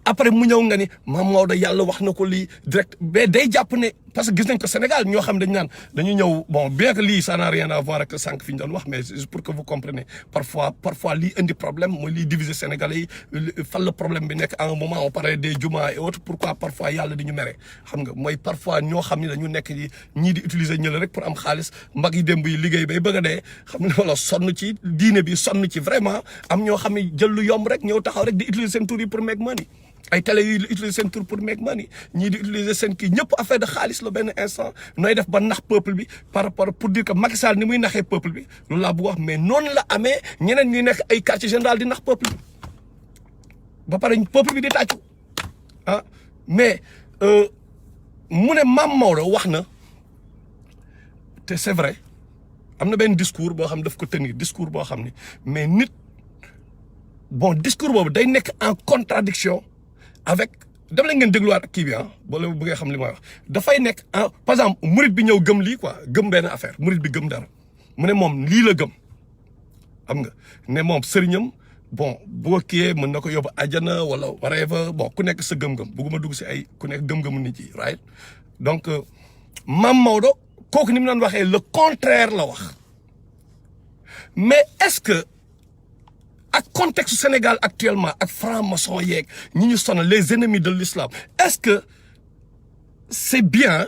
après mu ñëw nga ni Mame Maodo yàlla wax na ko lii direct mais day jàpp ne parce que gis nañ ko Sénégal ñoo xam dañu ñëw bon bien que lii ça n'a rien à voir ak sànq fi ñu doon wax mais juste pour que vous compreniez parfois lii indi problème mooy lii diviser Sénégalais yi fan la problème bi nekk à un moment on parlait des jumaa et autres pourquoi parfois yàlla di ñu mere xam nga mooy parfois ñoo xam ne dañu nekk ñii di utiliser ñële rek pour am xaalis mbag yi démb yi liggéey bay bëgg a dee xam ne wala sonn ci diine bi sonn ci vraiment am ñoo xam ne jël lu yomb rek ñëw taxaw rek di utiliser seen tur yi pour make money ay télé yi utiliser seen tur pour make money ñii di utiliser seen kii ñëpp affaire de xaalis la benn instant nooy def ba nax peuple bi par rapport pour dire que Macky Sall ni muy naxee peuple bi loolu laa bëgg wax mais noonu la amee ñeneen ñuy nekk ay quartier général di nax peuple bi ba pare peuple bi di tàccu mais mu ne Mame Maodo wax na te c'est vrai am na benn discours boo xam daf ko tenir discours boo xam ni mais nit bon discours boobu day nekk en contradiction avec dem la ngeen dégluwaat kii bi boo leen bëggee xam li may wax dafay nekk par exemple murit bi ñëw gëm lii quoi gëm benn affaire murit bi gëm dara mu ne moom lii la gëm xam nga ne moom sëriñam bon boo kiiyee mën na ko yóbbu àjjana wala whatever bon ku nekk sa gëm-gëm bugguma dugg si ay ku nekk gëm-gëmu nit yi right donc Mame Maodo kooku ni mu doon waxee le contraire la wax mais est-ce que ak contexte Sénégal actuellement ak franc-maçon yeeg ñi ñu sonal les ennemis de l'islam est-ce que c'est bien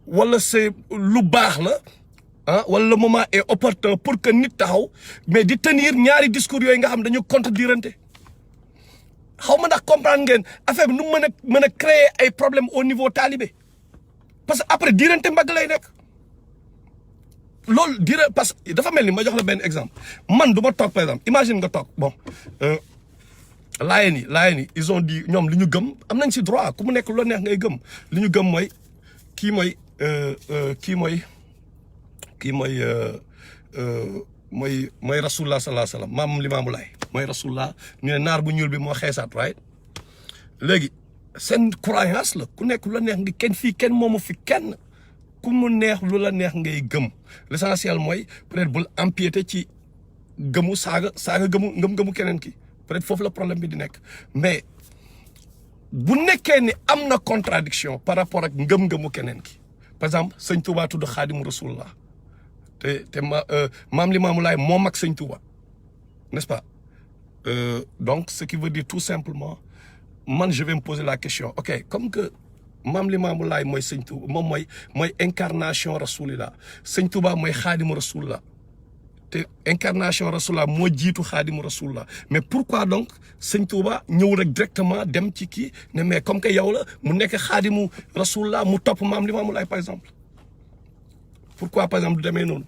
wala c'est lu baax la wala le moment est opportun pour que nit taxaw mais di tenir ñaari discours yooyu nga xam dañu contredirante xaw ma ndax comprendre ngeen affaire bi nu mën a créer ay problèmes au niveau talibé parce que après dirante mbagg lay nekk loolu parce que dafa mel ni ma jox la benn exemple man du ma toog par exemple imagine nga toog bon laayeen yi ils ont dit ñoom li ñu gëm am nañ ci droit ku mu nekk lu la neex ngay gëm li ñu gëm mooy kii mooy mooy rasulullah sallallahu alayhi wasallam maam Limaamu Laay mooy rasulullah ñu ne naar bu ñuul bi moo xeesaat right léegi seen croyance la ku nekk lu la neex nga kenn moomu fi kenn ku mu neex lu la neex ngay gëm l'essentiel mooy peut-être bul empiéter ci gëmu saaga ngëm-ngëmu keneen ki peut-être foofu la problème bi di nekk mais bu nekkee ni am na contradiction par rapport ak ngëm-ngëmu keneen ki par exemple sëñ Touba tudd xaadimu rasulullah te maam Limaamu Laay moo mag sëñ Touba n'est-ce pas donc ce qui veut dire tout simplement man je vais me poser la question ok comme que maam Limaamu Laay mooy sëñ Touba moom mooy incarnation rasulillah sëñ Touba mooy xaadimu rasulullah te incarnation rasulullah moo jiitu xaadimu rasulullah mais pourquoi donc sëñ Touba ñëw rek directement dem ci kii ne mais comme que yow la mu nekk xaadimu rasulullah mu topp maam Limaamu Laay par exemple pourquoi par exemple du demee noonu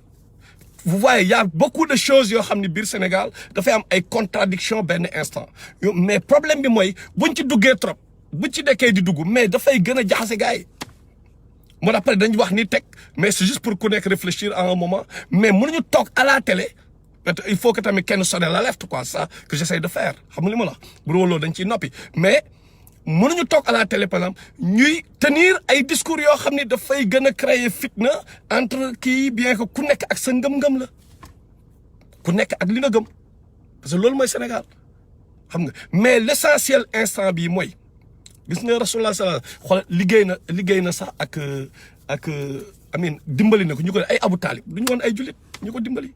vous voyez il y a beaucoup de choses yoo xam ne biir Sénégal dafay am ay contradictions benn instant mais problème bi mooy buñ ci duggee trop buñ ci dekkee di dugg mais dafay gën a jaxase gars yi moo tax après dañu wax ni teg mais c'est juste pour ku nekk réfléchir à un moment mais mënuñu toog à la télé il faut que tamit kenn sonne l'alerte quoi ça que j'essaie de faire xam nga li ma la bu dul loolu dañ ciy noppi mais mënuñu toog à la télé par exemple ñuy tenir ay discours yoo xam ni dafay gën a créer fitna entre kii bien que ku nekk ak sa ngëm-ngëm la ku nekk ak li nga gëm parce que loolu mooy Sénégal xam nga mais l'essentiel instant bii mooy gis nga rasulullah sallallahu xool liggéey na sax ak amin dimbali na ko ñu ko ay Abu Talib du ñu woon ay jullit ñu ko dimbali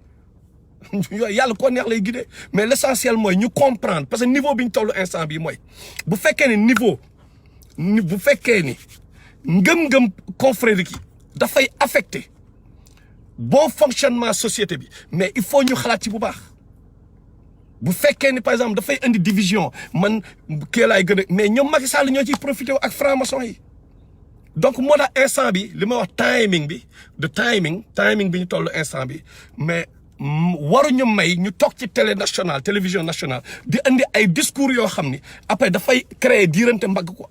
yàlla koo neex lay guider mais l'essentiel mooy ñu comprendre parce que niveau bi ñu tollu instant bii mooy bu fekkee ni bu fekkee ni ngëm-ngëm confrérique yi dafay affecter bon fonctionnement société bi mais il faut ñu xalaat ci bu baax bu fekkee ni par exemple dafay indi division man kii laay gën a mais ñoom Macky Sall ñoo ciy profité ak franc-maçon yi donc moo tax instant bi li ma wax timing bi ñu toll instant bi mais waruñu may ñu toog ci télévision nationale di indi ay discours yoo xam ni après dafay créer diirante mbagg quoi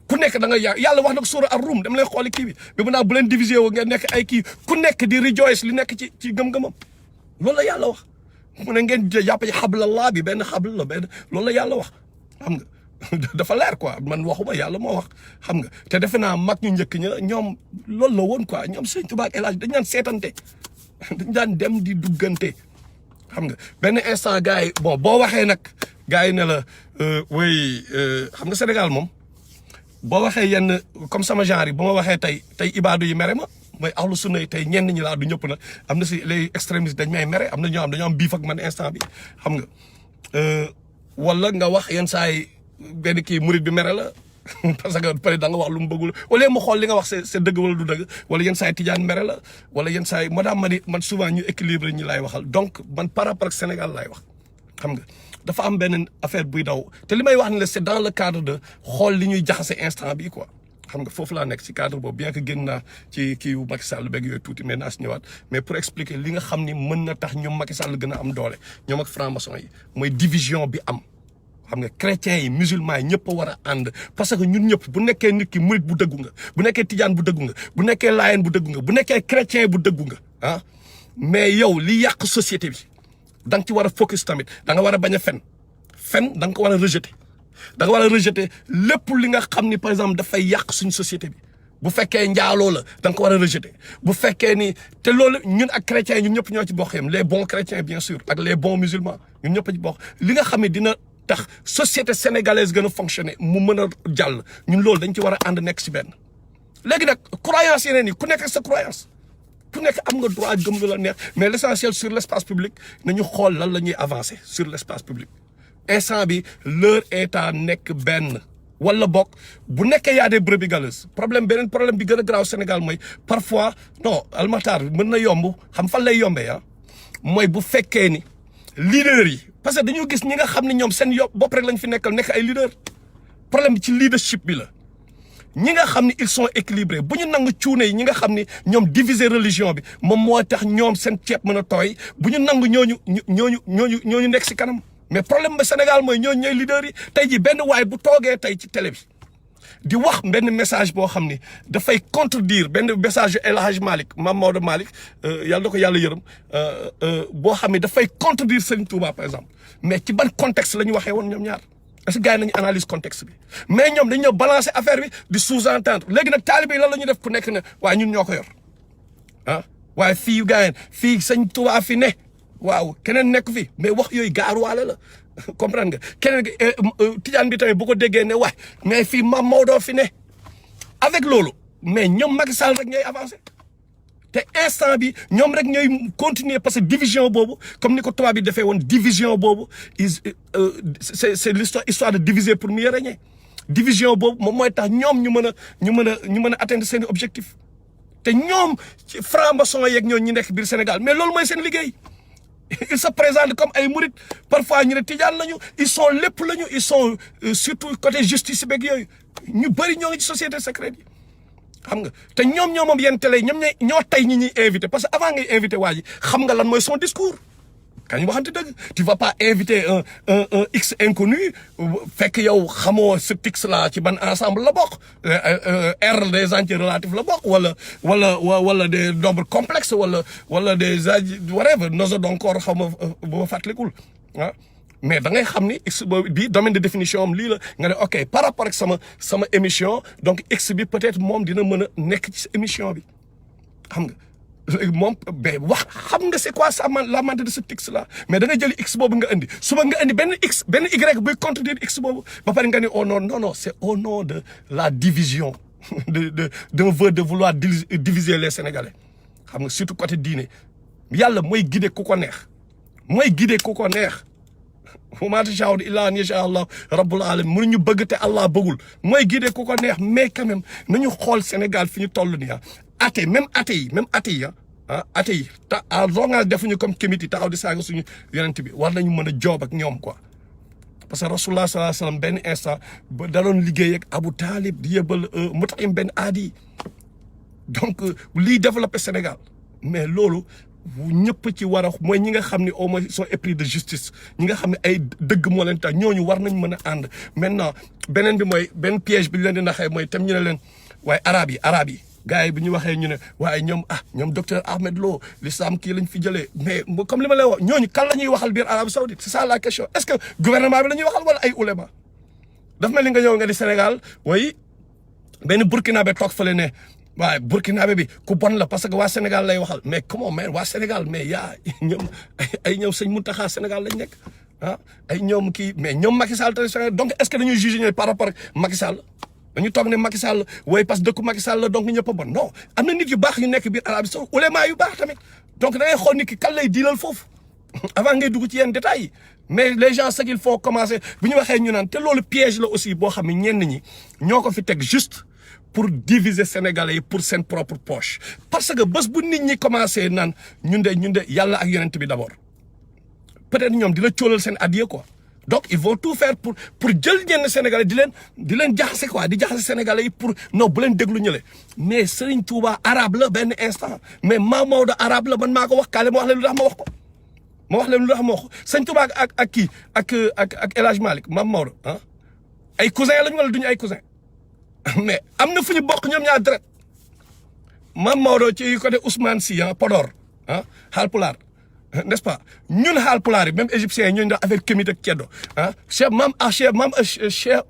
ku nekk da nga yàlla wax na ko suura ar-Rum dama lay xooli kii bi bu naa bu leen diviser woo ngeen nekk ay kii ku nekk di rejoice li nekk ci gëm-gëmam loolu la yàlla wax mu ne ngeen jàpp ci xablallah bi benn xabl la benn loolu la yàlla wax xam nga dafa leer quoi man waxuma yàlla moo wax xam nga te defe naa mag ñu njëkk ña ñoom loolu la woon quoi ñoom Sëñ Tuubaa ak El Hadj dañ daan seetante dañ daan dem di duggante xam nga benn instant gars yi bon boo waxee nag gars yi ne la oui xam nga Sénégal moom boo waxee yenn comme sama genre yi ba ma waxee tey ibaadu yi mere ma mooy ahlu sunna yi tey ñenn ñi laa du ñëpp nag am na si les extrémistes dañ may mere am na ñoo xam dañoo am biif ak man instant bi xam nga wala nga wax yenn saa yi benn kii murid bi mere la parce que peut être da nga wax lu mu bëggul wala mu xool li nga wax c'est dëgg wala du dëgg wala yenn saa yi tijaan mere la wala yenn saa yi man souvent ñu équilibre ñi laay waxal donc man par rapport ak Sénégal laay wax xam nga dafa am benn affaire buy daw te li may wax ne la c'est dans le cadre de xool li ñuy jaxase instant bi quoi xam nga foofu laa nekk ci cadre boobu bien que génn naa ci kii wu Macky Sall beeg yooyu tuuti mais naa si ñëwaat mais pour expliquer li nga xam ni mën na tax ñoom Macky Sall gën a am doole ñoom ak franc-maçon yi mooy division bi am xam nga chrétiens yi musulmans yi ñëpp a war a ànd parce que ñun ñëpp bu nekkee nit ki murit bu dëggu nga bu nekkee tijaan bu dëggu nga bu nekkee laayeen bu dëggu nga bu nekkee chrétien bu dëggu nga ah mais yow li yàq société bi da nga ci war a focus tamit da nga war a bañ a fen da nga ko war a rejeter da nga war a rejeter lépp li nga xam ni par exemple dafay yàq suñu société bi bu fekkee njaaloo la da nga ko war a rejeter bu fekkee ni te loolu ñun ak chrétiens yi ñun ñëpp ñoo ci bokk yam les bons chrétiens bien sûr ak les bons musulmans ñun ñëpp a ci bokk li nga xam ne dina tax société sénégalaise gën a fonctionner mu mën a jàll ñun loolu dañ ci war a ànd nekk ci benn léegi nag croyance yeneen yi ku nekk ak sa croyance ku nekk am nga droit gëm lu la neex mais l'essentiel sur l'espace public nañu xool lan la ñuy avancer sur l'espace public instant bi leur état nekk benn wala bokk bu nekkee y a des brebis galeuses beneen problème bi gën a graaw Sénégal mooy parfois non almatar mën na yomb xam fan lay yombee mooy bu fekkee ni leaders yi parce que dañoo gis ñi nga xam ne ñoom seen bopp rek lañ fi nekkal nekk ay leaders problème bi ci leadership bi la ñi nga xam ne ils sont équilibrés bu ñu nangu cuune yi ñi nga xam ne ñoom diviser religion bi moom moo tax ñoom seen ceeb mën a tooy bu ñu nangu ñooñu nekk ci kanam mais problème ba Sénégal mooy ñooñu ñooy leader yi tey ji benn waay bu toogee tey ci télé bi di wax benn message boo xam ni dafay contredire benn message yu El Hadj Malick Mame Maodo Malick yàlla na ko yàlla yërëm boo xam ni dafay contredire Serigne Touba par exemple mais ci ban contexte la ñu waxee woon ñoom ñaar est-ce que gars yi nañu analyse contexte bi mais ñoom dañu ñëw balancer affaire bi di sous-entendre léegi nag taalibe yi lan la ñuy def ku nekk ne waaye ñun ñoo ko yor ah waaye fii gars yi fii Serigne Touba fi ne waaw keneen nekk fi mais wax yooyu gaaruwaale la comprendre nga keneen tijaan bi tamit bu ko déggee ne waay mais fii Mame Maodo fi ne avec loolu mais ñoom Macky Sall rek ñooy avancé te instant bi ñoom rek ñooy continuer parce que division boobu comme ni ko tubaab bi defee woon division boobu c'est l'histoire de diviser pour mieux régner division boobu moom mooy tax ñoom ñu mën a atteindre seen objectif te ñoom ci franc-maçon yeeg ñoo ñi nekk biir Sénégal mais loolu mooy seen liggéey ils se présentent comme ay murit parfois ñu ne tijaan lañu ils sont lépp lañu ils sont surtout côté justice beeg yooyu ñu bëri ñoo ngi ci société secrète yi xam nga te ñoom moom yenn télé ñoom ñoo tey ñi ñuy invité parce que avant ngay invité waa ji xam nga lan mooy son discours kañ waxante dëgg tu vas pas inviter un x inconnu fekk yow xamoo ce x là ci ban ensemble la bokk R des entiers relatifs la bokk wala des nombres complexes wala des whatever nosodoncore xaw ma bu ma fàttalikul ah mais da ngay xam ni x bi domaine de définition am lii la nga ne ok par rapport ak sama émission donc x bi peut-être moom dina mën a nekk ci émission bi xam nga léegi moom ba wax xam nga c'est quoi ça la manque de ce x là mais da nga jëli x boobu nga indi suba nga indi benn y buy contredire x boobu ba pare nga ni oh non c'est au nom de la division d'un vœu de vouloir diviser les Sénégalais xam nga surtout côté diine yàlla mooy guider ku ko neex wa maa tashaa'uuna illaa an yashaa Allah rabbul alamin mënuñu bëgg te Allah bëggul mooy guider ku ko neex mais quand même nañu xool Sénégal fi ñu toll nii athée yi athée yi ta zonga defuñu comme comité taxaw di saaga suñu yonent bi war nañu mën a joob ak ñoom quoi parce que rasulullah sallallahu alayhi wasallam benn instant ba da doon liggéey ak Abu Talib di yëbal Mut'im Ben Adi donc lii développé Sénégal mais loolu ñëpp ci war a mooy ñi nga xam ne au moins sont épris de justice ñi nga xam ne ay dëgg moo leen tax ñooñu war nañ mën a ànd maintenant beneen bi mooy benn piège bi ñu leen di naxee mooy tam ñu ne leen waaye arabe yi gars yi bu ñu waxee ñu ne waaye ñoom docteur Ahmed Lo l'islam kii lañ fi jëlee mais comme li ma lay wax ñooñu kan la ñuy waxal biir Arabie Saoudite c'est ça la question est-ce que gouvernement bi la ñuy waxal wala ay ulema daf mel ni nga ñëw nga di Sénégal way benn burkinabé toog fële ne waaye burkinabé bi ku bon la parce que waa Sénégal lay waxal mais comment mais waa Sénégal mais yaa ñoom ay ñoom sëñ Mountakha Sénégal lañ nekk ay ñoom kii mais ñoom Macky Sall te donc est-ce que dañuy juger ñooy par rapport ak Macky Sall dañu toog ne Macky Sall waaye parce que dëkku Macky Sall la donc ñëpp a bon non am na nit yu baax yu nekk biir Arabie Saoudite ulema yu baax tamit donc da ngay xool nit ki kan lay diilal foofu avant ngay dugg ci yenn détails yi mais les gens ce qu'il faut commencer bu ñu waxee ñu naan te loolu piège la aussi boo xam ne ñenn ñi ñoo ko fi teg juste pour diviser Sénégalais yi pour seen propre poche parce que bés bu nit ñi commencé naan ñun de yàlla ak yonent bi d'abord peut-être ñoom dina cóolal seen adiya quoi donc ils vont tout faire pour jël ñenn Sénégalais di leen jaxase quoi di jaxase Sénégalais yi pour non bu leen déglu ñële mais Serigne Touba arabe la benn instant mais Mame Maodo arabe la man maa ko wax kaale ma wax leen lu tax ma wax ko ma wax leen lu tax ma wax ko Serigne Touba ak kii ak El Hadj Malick Mame Maodo ay cousin lañu wala duñu ay cousin mais am na fu ñu bokk ñoom ñaar deret Mame Maodo ci côté Ousmane Sy Podor Haalpulaar n'est-ce pas ñun Haalpulaar yi même égyptiens yi ñooñu def affaire kémit ak ceddo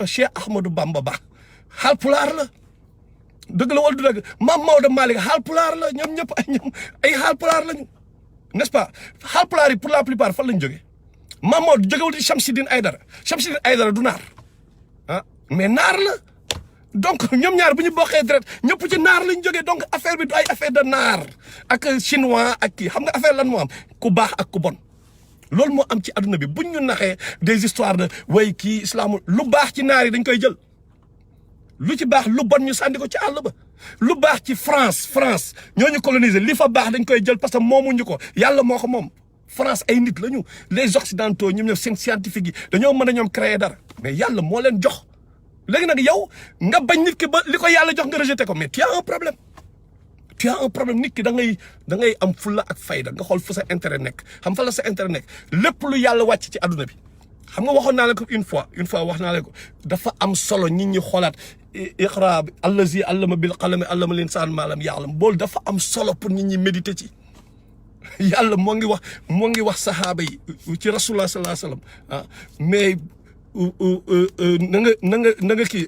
Cheikh Ahmadou Bamba Ba Haalpulaar la dëgg la wala du dëgg Mame Maodo Malick Haalpulaar la ñoom ñëpp ay Haalpulaar lañu n'est-ce pas Haalpulaar yi pour la plupart fan lañu jógee Mame Maodo jógewul ci Chamsidine Aïdara du naar mais naar la donc ñoom ñaar bu ñu bokkee deret ñëpp ci naar lañ jógee donc affaire bi du ay affaire de naar ak chinois ak kii xam nga affaire lan moo am ku baax ak ku bon loolu moo am ci adduna bi buñ ñu naxee des histoires de way kii islam lu baax ci naar yi dañ koy jël lu ci baax lu bon ñu sànni ko ci àll ba lu baax ci France ñoo ñu coloniser li fa baax dañ koy jël parce que moomuñu ko yàlla moo ko moom France ay nit lañu les occidentaux ñoom seen scientifique yi dañoo mën a ñoom créer dara mais yàlla moo leen jox. léegi nag yow nga bañ nit ki ba li ko yàlla jox nga rejeté ko mais tu as un problème nit ki da ngay am fulla ak fayda nga xool fu sa intérêt nekk xam fa la sa intérêt nekk lépp lu yàlla wàcc ci adduna bi xam nga waxoon naa la ko une fois wax naa la ko dafa am solo nit ñi xoolaat iqra bi allazi allama bil qalami allama l'insaan ma lam ya'lam bool dafa am solo pour nit ñi méditer ci yàlla moo ngi wax saxaaba yi ci rasulullah sallallahu alayhi wasallam ah mais na nga kii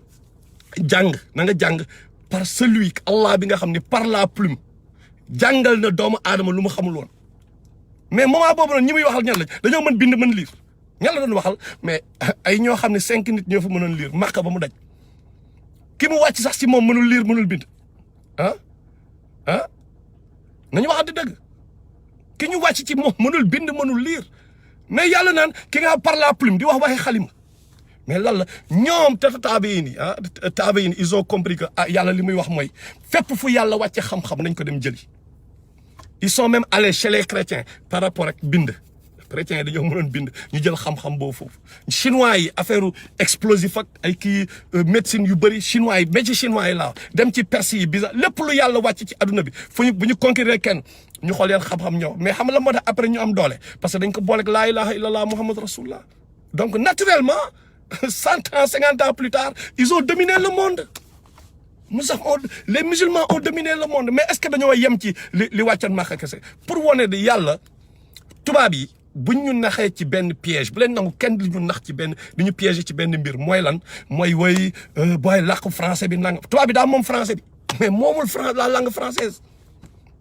jàng na nga jàng par celui Allah bi nga xam ne par la plume jàngal na doomu aadama lu mu xamul woon mais moment boobu nag ñi muy waxal ñan la dañoo mën bind mën lire ñan la doon waxal mais ay ñoo xam ne 5 nit ñoo fa mënoon lire Makka ba mu daj ki mu wàcc sax ci moom mënul lire mënul bind nañu waxante dëgg ki ñu wàcc ci moom mënul bind mënul lire mais yàlla naan ki nga par la plume di wax waxee xalima mais lan la ñoom taabiin yi ils ont compris que yàlla li muy wax mooy fépp fu yàlla wàcce xam-xam nañ ko dem jëli ils sont même allés chez les chrétiens par rapport ak bind chrétiens yi dañoo mënoon bind ñu jël xam-xam boobu foofu chinois yi affaire explosif ak ay kii médecine yu bëri chinois yi mais ci chinois yi laa dem ci perse yi bizarre lépp lu yàlla wàcc ci adduna bi bu ñu conquérir kenn ñu xool yeen xam-xam ñëw mais xam la moo tax après ñu am doole parce que dañ ko booleeg laa ilaha illallah muhammad rasulullah donc naturellement 100 ans 50 ans plus tard ils ont dominé le monde les musulmans ont dominé le monde mais est-ce que dañoo yem ci li wàccoon Makka kese pour wane di yàlla tubaab yi buñ ñu naxee ci benn piège bu leen nangu kenn di ñu nax ci benn di ñu piéger ci benn mbir mooy lan mooy woy booy làkk français bi nanga tubaab bi daa moom français bi mais moomul la langue française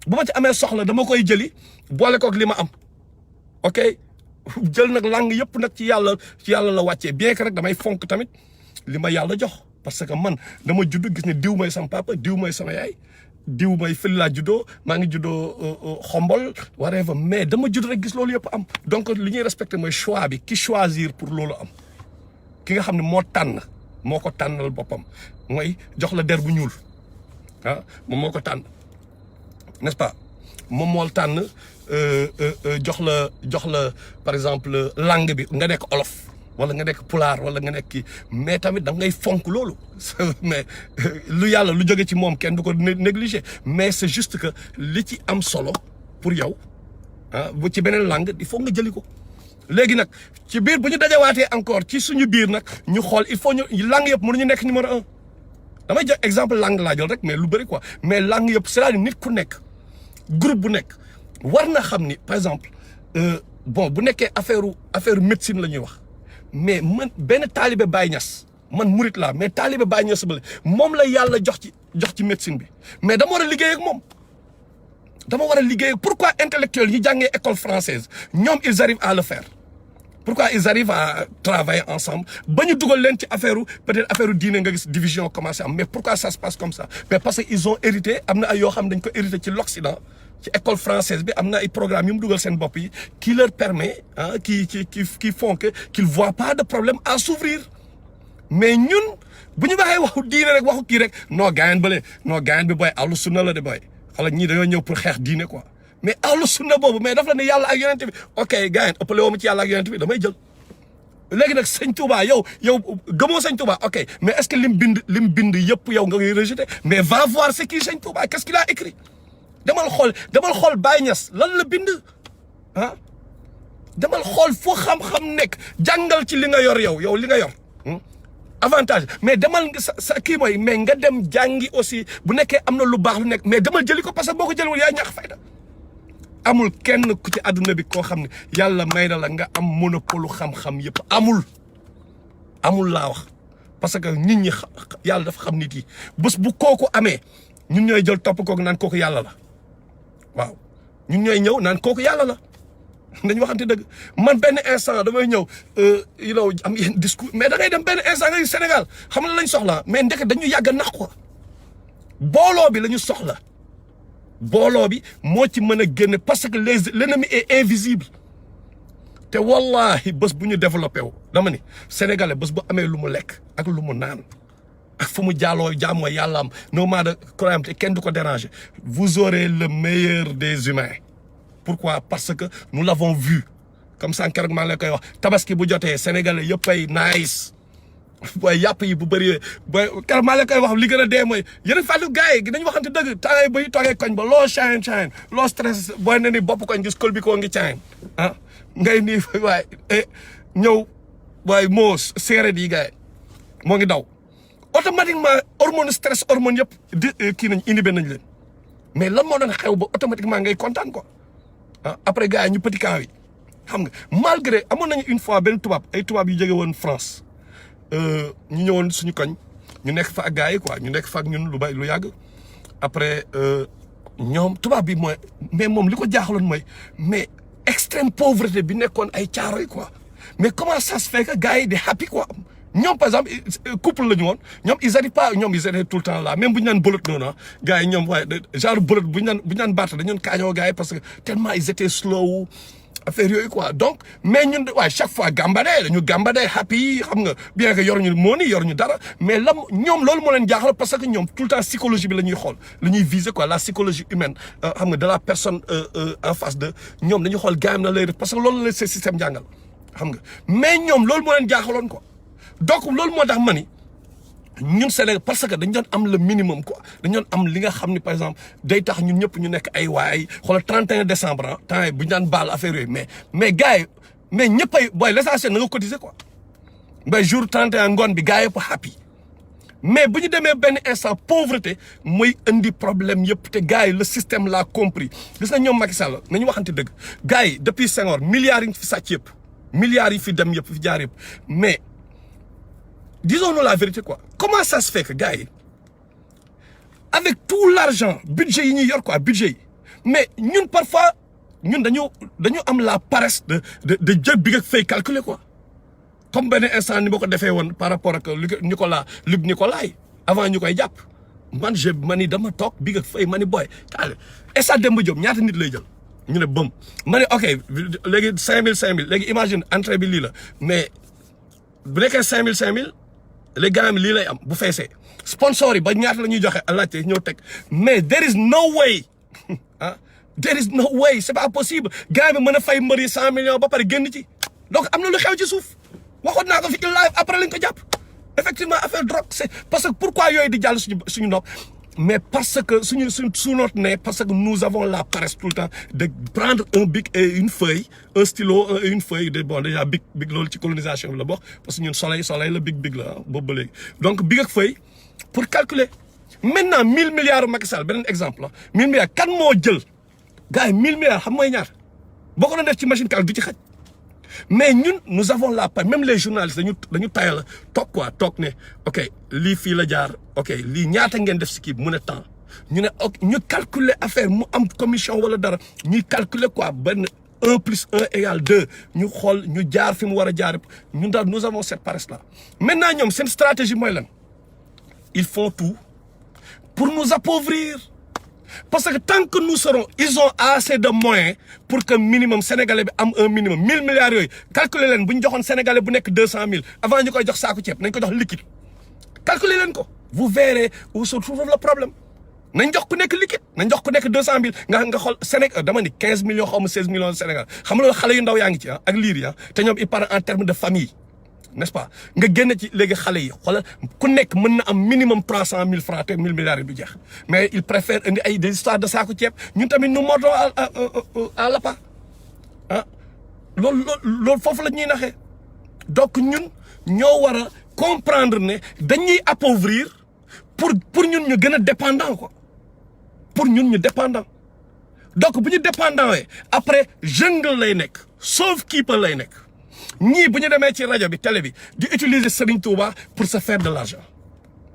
bu ma ci amee soxla dama koy jëli boole kook li ma am ok jël nag langue yëpp nag ci yàlla la wàccee bien que rek damay fonk tamit li ma yàlla jox parce que man dama judd gis ne diw mooy sama papa diw mooy sama yaay diw mooy fële laa juddoo maa ngi juddoo xombol whatever mais dama judd rek gis loolu yëpp am donc li ñuy respecté mooy choix bi ki choisir pour loolu am ki nga xam ne moo ko tànnal boppam mooy jox la der bu ñuul moom moo ko tànn n'est-ce pas moom moo tànn jox la par exemple langue bi nga nekk olof wala nga nekk pulaar wala nga nekk kii mais tamit da ngay fonk loolu mais lu yàlla lu jóge ci moom kenn du ko négliger mais c'est juste que li ci am solo pour yow bu ci beneen langue il faut nga jëli ko léegi nag ci biir bu ñu dajawaatee encore ci suñu biir nag ñu xool il faut ñu langue yëpp mënuñu nekk numéro 1 damay jox exemple langue laa jël rek mais lu bëri quoi mais langue yëpp c'est-à-dire nit ku nekk groupe bu nekk war na xam ni par exemple bu nekkee affaire médecine la ñuy wax mais man benn taalibe Baye Niass man murit laa mais taalibe Baye Niass ba moom la yàlla jox ci médecine bi mais dama war a liggéey ak moom pourquoi intellectuels yi jàngee école française ñoom ils arrivent à le faire pourquoi ils arrivent à travailler ensemble ba ñu dugal leen ci peut-être affaire diine nga gis division commencé am mais pourquoi ça se passe comme ça mais parce que ils ont hérité am na ay yoo xam dañ ko hérité ci l'Occident ci école française bi am na ay programmes yu mu dugal seen bopp yi qui leur permet qui font que qu'ils voient pas de problème à s'ouvrir mais ñun bu ñu waxee waxu diine rek waxu kii rek non gaayen bi booy ahlu sunna la de booy xala ñii dañoo ñëw pour xeex diine quoi mais ahlu sunna boobu mais daf la ne yàlla ak yonent bi ok gaayen ëppale woo ma ci yàlla ak yonent bi damay jël léegi nag sëñ Touba yow gëmoo sëñ Touba ok mais est-ce que lim bind yëpp yow nga koy rejeter mais va voir c'est qui sëñ Touba qu'est-ce qu'il a écrit demal xool Baye Niass lan la bind demal xool foo xam-xam nekk jàngal ci li nga yor yow li nga yor avantage mais demal sa kii mooy mais nga dem jàngi aussi bu nekkee am na lu baax lu nekk mais demal jëli ko parce que boo ko jëliwul yaa ñàkk fayda amul kenn ku ci àdduna bi koo xam ne yàlla may na la nga am monopole xam-xam yëpp amul laa wax parce que nit ñi yàlla dafa xam nit yi bés bu kooku amee ñun ñooy jël topp kooku naan kooku yàlla la waaw ñun ñooy ñëw naan kooku yàlla la dañu waxante dëgg man benn instant damay ñëw am yenn discours mais da ngay dem benn instant nga Sénégal xam na lañ soxla mais ndeke dañu yàgg a nax quoi booloo bi la ñu soxla booloo bi moo ci mën a génne parce que l'ennemi est invisible te wallahi bés bu ñu développé wu dama ni sénégalais bés bu amee lu mu lekk ak lu mu naan ak fu mu jaaloo jaamoo yàlla am no maa de croyam te kenn du ko déranger vous aurez le meilleur des humains pourquoi parce que nous l'avons vu comme ça keroog maa ngi lay koy wax tabaski bu jotee sénégalais yëpp ay nice booy yàpp yi bu bëri booy keroog maa ngi lay koy wax li gën a dee mooy yéen fàllu gars yi dañu waxante dëgg temps ba ñu toogee koñ ba loo chaine loo stress booy ne ni bopp koñ gis kol bi koo ngi chaine ngay nii waaye ñëw waaye moo cigarette yi gars yi moo ngi daw automatiquement hormone stress hormone yëpp di kii nañ inhibé nañ leen mais lan moo doon xew ba automatiquement ngay kontaan ko ah après gars yi ñu petit camp yi xam nga malgré amoon nañu une fois benn tubaab ay tubaab yu jóge woon France ñu ñëwoon suñu koñ ñu nekk fa ak gars yi quoi ñu nekk fa ak ñun lu yàgg après ñoom tubaab bi mooy mais moom li ko jaaxaloon mooy mais extrême pauvreté bi nekkoon ay caaro yi quoi mais comment ça se fait que gars yi di happy quoi ñoom par exemple couple la ñu woon ñoom ils arrivent pas ñoom ils étaient tout le temps là même bu ñu naan bëlët noonu gars yi ñoom waaye genre bëlët bu ñu naan baata dañu doon kaañoo gars yi parce que tellement ils étaient slow affaire yooyu quoi donc mais ñun waaye chaque fois gambadee dañu gambadee happy xam nga bien que yoruñu money yoruñu dara mais lam ñoom loolu moo leen jaaxal parce que ñoom tout le temps psychologie bi la ñuy xool la ñuy viser quoi la psychologie humaine xam nga de la personne en face de ñoom dañuy xool gars yi na lay def parce que loolu la seen système jàngal xam nga mais ñoom loolu moo leen jaaxaloon quoi donc loolu moo tax ma ni ñun Sénégal parce que dañ doon am le minimum quoi dañ doon am li nga xam ni par exemple day tax ñun ñëpp ñu nekk ay waay xoolal 31 décembre ah temps bu ñu daan baal affaire yooyu mais gars yi mais ñëpp ay booy l'essentiel na nga cotiser quoi mais jour 31 ngoon bi gars yëpp happy mais bu ñu demee benn instant pauvreté mooy indi problème yëpp te gars yi le système l'a compris gis nga ñoom Macky Sall nañu waxante dëgg gars yi depuis Senghor milliards yi fi sàcc yëpp milliards yi fi dem yëpp fi jaar yëpp mais disons-nous la vérité quoi comment ça se fait que gars yi avec tout l'argent budget yi ñuy yor quoi budget yi mais ñun parfois ñun dañu am la paresse de jël bi nga fay calculer quoi comme benn instant ni ma ko defee woon par rapport ak Luc Nicolaï avant ñu koy jàpp man ni dama toog bi nga fay ma ni booy taal Stade Demba Diop ñaata nit lay jël ñu ne bëm ma ne ok léegi 5000 léegi imagine entrée bi lii la mais bu nekkee 5000 les gars lii lay am bu feesee sponsor yi ba ñaata la ñuy joxe laajte ñëw teg mais there is no way ah there is no way c'est pas possible gars bi mën a fay mbëri 100 millions ba pare génn ci donc am na lu xew ci suuf waxoon naa ko fi live après lañ ko jàpp effectivement affaire drogue c'est parce que pourquoi yooyu di jàll suñu nopp mais parce que sous notre nez parce que nous avons la paresse tout le temps de prendre un bic et une feuille un stylo et une feuille de bon déjà bic loolu ci colonisation bi la bokk parce que ñun soleil la bic la boobu ba léegi donc bic ak feuille pour calculer maintenant 1000 milliards Macky Sall beneen exemple la 1000 milliards kan moo jël gars yi 1000 milliards xam mooy ñaar boo ko doon def ci machine calcul du ci xaj mais ñun nous avons la part même les journalistes dañu tayal toog ne ok lii fii la jaar ok lii ñaata ngeen def si kii mu ne temps ñu ne ñu calculer affaire mu am commission wala dara ñuy calculer quoi benn 1 plus 1 égale 2 ñu xool ñu jaar fi mu war a jaar ñun daal nous avons cette paresse là maintenant ñoom seen stratégie mooy lan ils font tout pour nous appauvrir parce que tant que nous serons ils ont assez de moyens pour que minimum sénégalais bi am un minimum 1000 milliards yooyu calculer leen bu ñu joxoon sénégalais bu nekk 200000 avant ñu koy jox saaku ceeb nañ ko jox liquide calculer leen ko vous verrez où se trouve le problème nañ jox ku nekk liquide nañ jox ku nekk 200000 nga xool Sénégal dama ni 15 millions xaw ma 16 millions Sénégal xam nga loolu xale yu ndaw yaa ngi ci ak liir yi te ñoom ils parlent en termes de famille n'est-ce pas nga génn ci léegi xale yi xoolal ku nekk mën na am minimum 300000 francs te 1000 milliards yi du jeex mais ils préfèrent indi ay des histoires de saaku ceeb ñun tamit nous mordons à l'appât ah loolu foofu la ñuy naxee donc ñun ñoo war a comprendre ne dañuy appauvrir pour ñun ñu gën a dépendant quoi pour ñun ñu dépendant donc bu ñu dépendant wee après jungle lay nekk sauve-qui-peut lay nekk ñii bu ñu demee ci rajo bi télé bi di utiliser Serigne Touba pour se faire de l'argent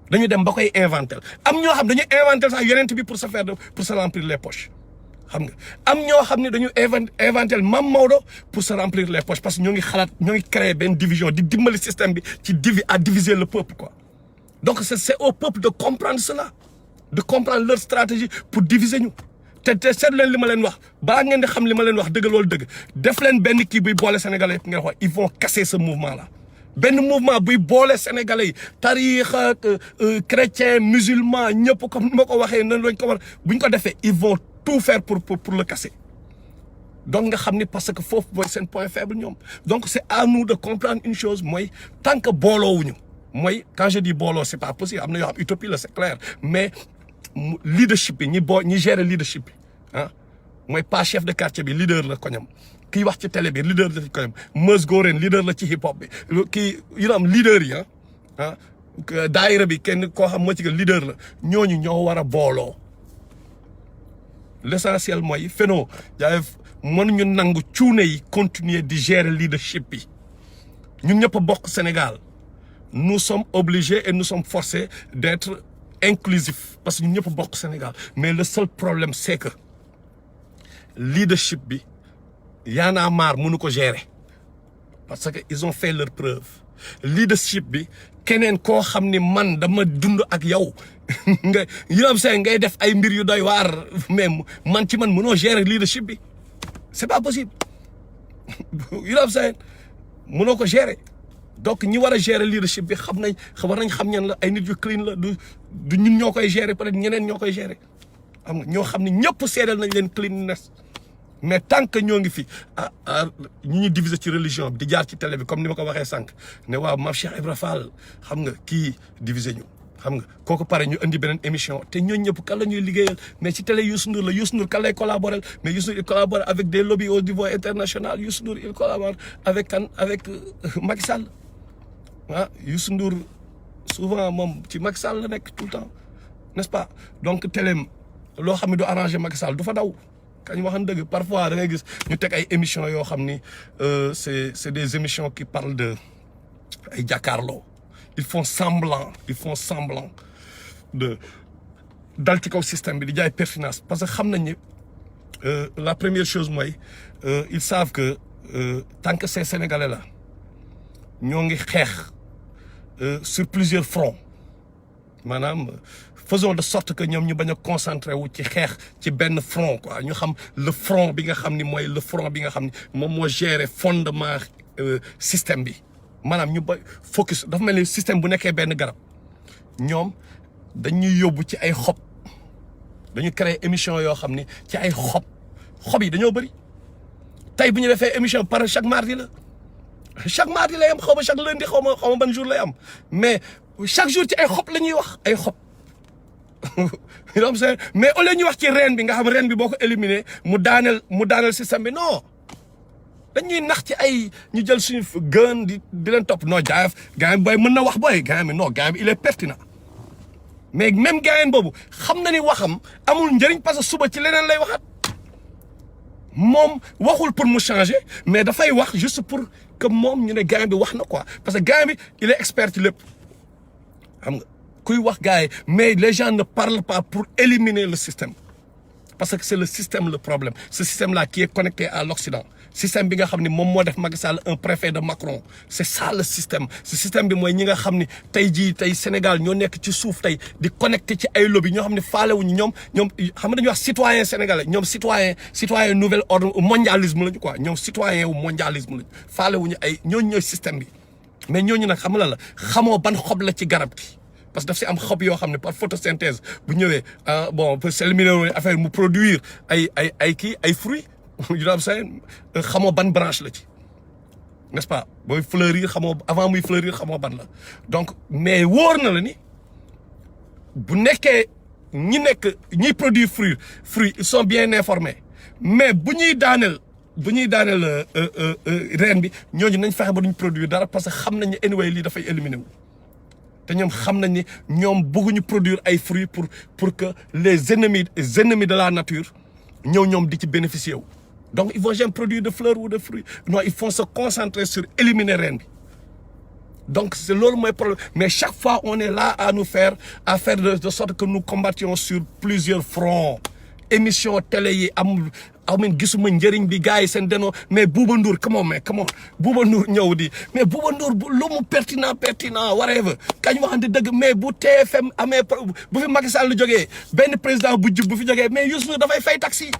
dañu dem ba koy inventer am ñoo xam dañuy inventer sax yonent bi pour se remplir les poches xam nga am ñoo xam ne dañu inventer Mame Maodo pour se remplir les poches parce que ñoo ngi xalaat ñoo ngi créer benn division di dimbali système bi ci à diviser le peuple quoi donc c'est au peuple de comprendre cela de comprendre leur stratégie pour diviser ñu te seet leen li ma leen wax balaa ngeen di xam li ma leen wax dëgg loolu dëgg def leen benn kii buy boole sénégalais yëpp ngeen wax ils vont casser ce mouvement là benn mouvement buy boole sénégalais yi tarixa chrétien musulman ñëpp comme ni ma ko waxee nan lañ ko war buñ ko defee ils vont tout faire pour le casser donc nga xam ni parce que foofu mooy seen point faible ñoom donc c'est à nous de comprendre une chose mooy tant que booloowuñu mooy quand je dis booloo c'est pas possible am na yoo xam utopie la c'est clair mais leadership bi ñi gérer leadership bi ah mooy pas chef de quartier bi leader la koñam kiy wax ci télé bi leader la ci koñam Meus Goren leader la ci hip hop bi kii yu am leader yi daayira bi kenn koo xam moo ci gën leader la ñooñu ñoo war a booloo l'essentiel mooy fenoo jaay mënuñu nangu cuune yi continuer di gérer leadership bi ñun ñëpp a bokk Sénégal nous sommes obligés et nous sommes forcés d'être inclusifs parce que ñun ñëpp a bokk Sénégal mais le seul problème c'est que leadership bi Y'en a marre mënu ko gérer parce que ils ont fait leur preuve leadership bi keneen koo xam ni man dama dund ak yow nga yërëm say ngay def ay mbir yu doy waar mais man ci man mënoo gérer leadership bi c'est pas possible yërëm say mënoo ko gérer donc ñi war a gérer leadership bi war nañ xam ñan la ay nit yu clean la du ñun ñoo koy gérer peut-être ñeneen ñoo koy gérer xam nga ñoo xam ne ñëpp seedal nañ leen cleanness mais tant que ñoo ngi fi ñu diviser ci religion bi di jaar ci télé bi comme ni ma ko waxee sànq ne waaw Mame Cheikh Ibra Fall xam nga kii diviser ñu xam nga kooku pare ñu indi beneen émission te ñooñu ñëpp kan la ñuy liggéeyal mais ci télé Youssou Ndour la Youssou Ndour kan lay collaborer mais Youssou Ndour il collabore avec des lobbies au niveau international Youssou Ndour il collabore avec Macky Sall Youssou Ndour souvent moom ci Macky Sall la nekk tout le temps n'est-ce pas donc téléem loo xam ne du arranger Macky Sall du fa daw kañ waxan dëgg parfois da ngay gis ñu teg ay émissions yoo xam ni c'est des émissions qui parlent de ay jàkkaarloo ils font semblant de dal ci kaw système bi di jaay pertinence parce que xam nañ ni la première chose mooy ils savent que tant que ces Sénégalais là ñoo ngi xeex sur plusieurs fronts maanaam faisons de sorte que ñoom ñu bañ a concentré wu ci xeex ci benn front quoi ñu xam le front bi nga xam ni mooy le front bi nga xam ni moom moo gérer fondement système bi maanaam ñu ba focus dafa mel ni système bu nekkee benn garab ñoom dañuy yóbbu ci ay xob dañu créer émission yoo xam ni ci ay xob yi dañoo bëri tey bu ñu defee émission par chaque mardi la chaque mardi lay am xaw ma chaque lundi xaw ma ban jour lay am mais chaque jour ci ay xob la ñuy wax ay xob mais au lieu ñu wax ci reen bi nga xam reen bi boo ko éliminer mu daaneel système bi non dañuy nax ci ay ñu jël suñu gën di leen topp non gars yi booy mën na wax booy gars yi non gars bi il est pertinent mais même gars yi boobu xam na ni waxam amul njëriñ parce que suba ci leneen lay waxat moom waxul pour mu changer mais dafay wax juste pour que moom ñu ne gars bi wax na quoi parce que gars bi il est expert ci lépp xam nga. kuy wax gars yi mais les gens ne parlent pas pour éliminer le système parce que c'est le système le problème ce système là qui est connecté à l'Occident système bi nga xam ni moom moo def Macky Sall un préfet de Macron c'est ça le système ce système bi mooy ñi nga xam ni tey Sénégal ñoo nekk ci suuf tey di connecté ci ay lobby ñoo xam ne faalewuñu ñoom xam nga dañuy wax citoyen sénégalais ñoom citoyen nouvel ordre mondialisme lañu quoi ñoom citoyen wu mondialisme lañu faalewuñu ay ñooñu ñooy système bi mais ñooñu nag xam la xamoo ban xob la ci garab gi parce que daf si am xob yoo xam ne par photosynthèse bu ñëwee bon pour s'éliminer affaire mu produire ay fruits you know what I'm saying xamoo ban branche la ci n'est-ce pas booy fleurir xamoo avant muy fleurir xamoo ban la donc mais wóor na la ni bu nekkee ñiy produire fruits ils sont bien informés mais bu ñuy daaneel reen bi ñooñu nañ fexe ba duñ produire dara parce que xam nañ ne anyway lii dafay éliminer wu te ñoom xam nañ ni ñoom bëgguñu produire ay fruits pour que les ennemis de la nature ñoom di ci bénéficier wu donc ils vont jamais produire de fleurs ou de fruits non ils vont se concentrer sur éliminer reen bi donc c'est loolu mooy problème mais chaque fois on est là à faire de sorte que nous combattions sur plusieurs fronts émission télé yi amin gisuma njëriñ bi gars yi seen denoo mais Bouba Ndour come on Bouba Ndour ñëw di mais Bouba Ndour lu mu pertinent whatever kañ waxante dëgg mais bu TFM amee bu fi Macky Sall jógee benn président bu jub bu fi jógee mais Youssou Ndour dafay fay taxi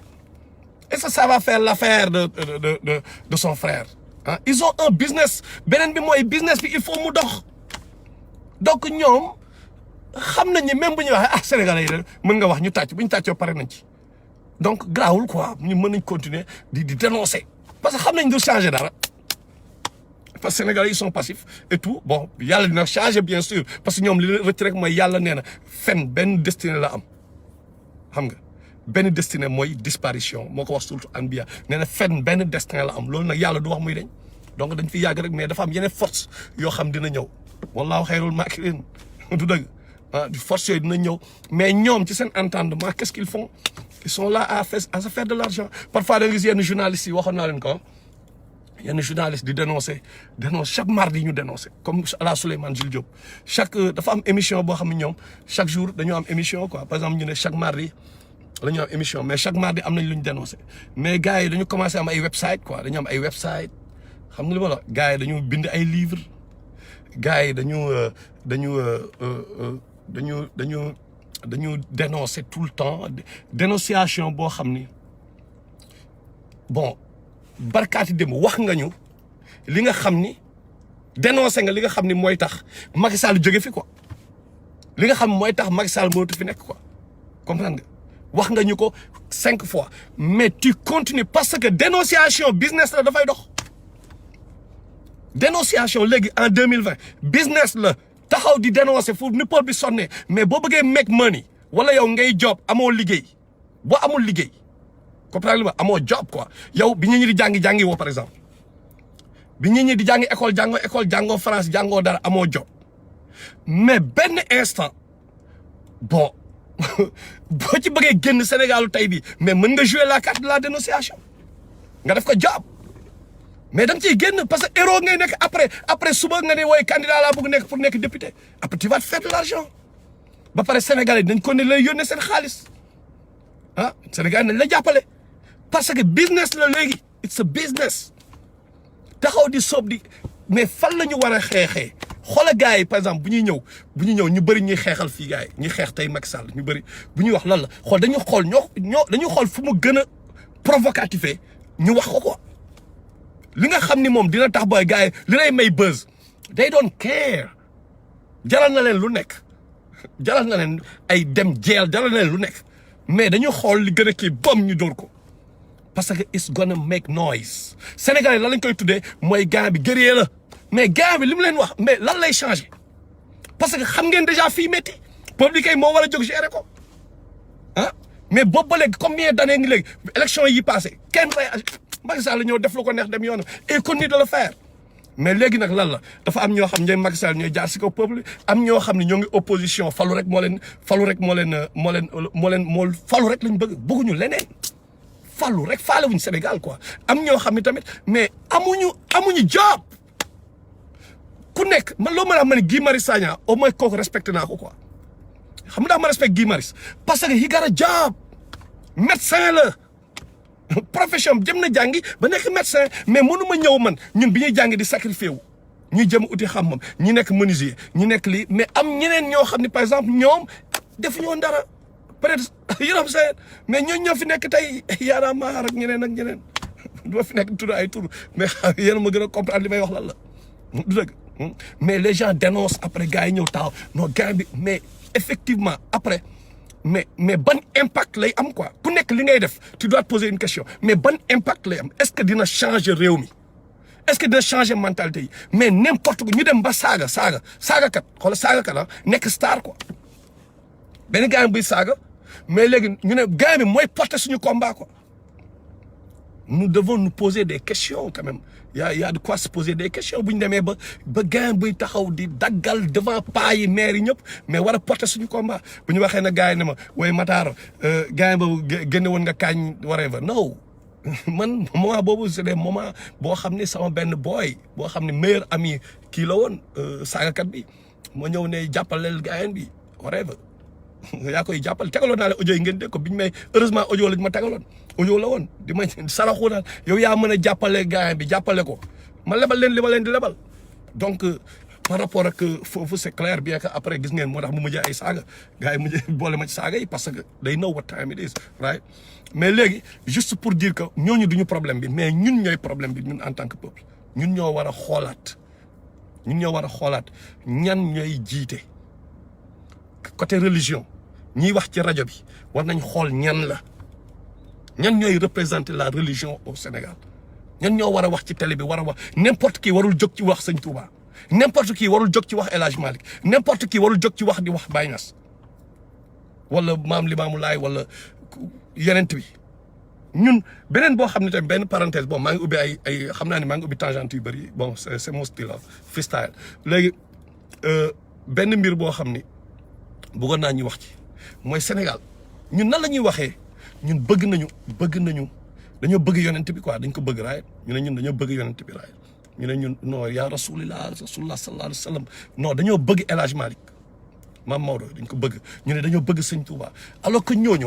et ça va faire l'affaire de son frère ils ont un business beneen bi mooy business bi il faut mu dox donc ñoom xam nañ ne même bu ñuy waxee Sénégalais yi mën nga wax ñu tàcc bu ñu tàccoo pare nañ ci donc grawul quoi ñu mën nañ continuer di dénoncer parce que xam nañ du changer dara parce que Sénégalais ils sont passifs et tout bon yàlla dina changer bien sûr parce que ñoom li rëcc rek mooy yàlla nee na fen benn destiné la am xam nga benn destiné mooy disparition moo ko wax surtout Anbiya nee na fen benn destin la am loolu nag yàlla du wax muy dañ donc dañ fi yàgg rek mais dafa am yeneen force yoo xam dina ñëw wallaahu xayrul maakirin du dëgg ah force yooyu dina ñëw mais ñoom ci seen entendement qu'est-ce qu'ils font ils sont là à se faire de l'argent parfois da nga gis yenn journalistes yi waxoon naa leen ko yenn journalistes di dénoncer chaque mardi ñu dénoncer comme à la Souleymane Jules Diop dafa am émission boo xam ne ñoom chaque jour dañoo am émission quoi par exemple ñu ne chaque mardi la ñu am émission mais chaque mardi am nañ lu ñu dénoncer mais gars yi dañu commencé am ay website quoi dañu am ay website xam nga li ma la gars yi dañu bind ay livres gars yi dañu dénoncer tout le temps dénonciation boo xam ni bon barkaati dem wax nga ñu li nga xam ni dénoncé nga li nga xam ni mooy tax Macky Sall jóge fi quoi li nga xam mooy tax Macky Sall mënatu fi nekk quoi comprendre nga wax nga ñu ko 5 fois mais tu continues parce que dénonciation business la dafay dox dénonciation léegi en 2020 business la taxaw di dénoncer fu ni pol bi sonné mais boo bëggee make money wala yow ngay job amoo liggéey boo amul liggéey comprendre nga amoo job quoi yow bi ñu ñi di jàngi woo par exemple bi ñu ñi di jàngi école jàngoo France jàngoo dara amoo job mais benn instant bon boo ci bëggee génn Sénégalu tey bi mais mën nga jouer la carte de la dénonciation nga def ko job mais da nga ciy génn parce que héros ngay nekk après suba nga ne wooy candidat laa bëgg nekk pour nekk député après tu vas te faire de l'argent ba pare Sénégalais dañ ko ne lay yónnee seen xaalis ah Sénégal nañ la jàppale parce que business la léegi it's a business taxaw di soob di mais fan la ñu war a xeexee xoola gars yi par exemple bu ñuy ñëw ñu bëri ñuy xeexal fii gars yi ñuy xeex tey Macky Sall ñu bëri bu ñuy wax lan la xool dañu xool dañu xool fu mu gën a provocatif ñu wax ko quoi li nga xam ni moom dina tax booy gars yi li lay may buzz they don't care jaral na leen lu nekk jaral na leen ay dem jeel jaral na leen lu nekk mais dañu xool li gën a kii bom ñu dóor ko parce que it's gonna make noise Sénégalais lan lañ koy tuddee mooy gars bi guerrier la mais gars bi li mu leen wax mais lan lay changer parce que xam ngeen déjà fii métti public yi moo war a jóg gérer ko ah mais boobu ba léegi combien d'années ngi léegi élection yi passé kenn fay Macky Sall ñëw def lu ko neex dem yoonam et continue de le faire mais léegi nag lan la dafa am ñoo xam ñooy Macky Sall ñooy jaar si kaw peuple am ñoo xam ne ñoo ngi opposition falu rek moo falu rek lañ bëgguñu leneen falu rek faalewuñ Sénégal quoi am ñoo xam ne tamit mais amuñu job ku nekk man loo mën a xam ne Guy Marius Sagna au moins kooku respecté naa ko quoi xam nga ma respecte Guy Marius parce que he got a job médecin la profession jëm na jàngi ba nekk médecin mais mënu ma ñëw man ñun bi ñuy jàngi di sacrifié wu ñuy jëm uti xam-xam ñi nekk menuisier ñi nekk lii mais am ñeneen ñoo xam ne par exemple ñoom defuñu woon dara peut-être yërëm seen mais ñoo fi nekk tey yaara maar ak ñeneen du ma fi nekk tudd ay tur mais yéen ma gën a comprendre li may wax lan la du dëgg mais les gens dénoncent après gars yi ñëw taxaw non gars bi mais effectivement après mais ban impact lay am quoi ku nekk li ngay def tu dois te poser une question mais ban impact lay am est-ce que dina changer réew mi est-ce que dina changer mentalité yi mais n'importe quoi ñu dem ba saagakat xoolal saagakat ah nekk star quoi benn gars buy saaga mais léegi ñu ne gars bi mooy porter suñu combat quoi nous devons nous poser des questions quand même y a de quoi se poser des questions bu ñu demee ba gars buy taxaw di daggal devant paa yi maire yi ñëpp mais war a porter suñu combat bu ñu waxee na gars yi ne ma way Matar gars yi boobu génne woon nga kaañ whatever no man moment boobu c'est des moments boo xam ne sama benn boy boo xam ne meilleur ami kii la woon saagakat bi ma ñëw ne jàppaleel gars bi whatever yaa koy jàppal tegaloon naa la audio yi ngeen dégg ko biñu may heureusement audio lañ ma tegaloon audio la woon di ma saraxu daal yow yaa mën a jàppale gars bi jàppale ko ma lebal leen li ma leen di lebal donc par rapport ak foofu c'est clair bien que après gis ngeen moo tax mu mujjee ay saaga gars yi mujjee boole ma ci saaga yi parce que they know what time it is right mais léegi juste pour dire que ñooñu duñu problème bi mais ñun ñooy problème bi ñun en tant que peuple ñun ñoo war a xoolaat ñan ñooy jiite côté religion ñiy wax ci rajo bi war nañ xool ñan ñooy représenter la religion au Sénégal ñan ñoo war a wax ci télé bi war a wax n'importe qui warul jóg ci wax Sëñ Touba n'importe qui warul jóg ci wax El Hadj Malick n'importe qui warul jóg ci wax di wax Baye Niass wala Maam Limaamu Laay wala yonent bi ñun beneen boo xam ne tamit benn parenthèse bon maa ngi ubbi ay xam naa ne maa ngi ubbi tangente yu bëri bon c'est mon style freestyle léegi benn mbir boo xam ni bëggoon naa ñu wax ci mooy Sénégal ñun nan la ñuy waxee ñun bëgg nañu dañoo bëgg yonent bi quoi dañ ko bëgg raay ñu ne ñun dañoo bëgg yonent bi raay ñu ne ñun non yaa rasulillah sallallahu alayhi wa sallam non dañoo bëgg El Hadj Malick Maam Maodo dañ ko bëgg ñu ne dañoo bëgg Sëñ Touba alors que ñooñu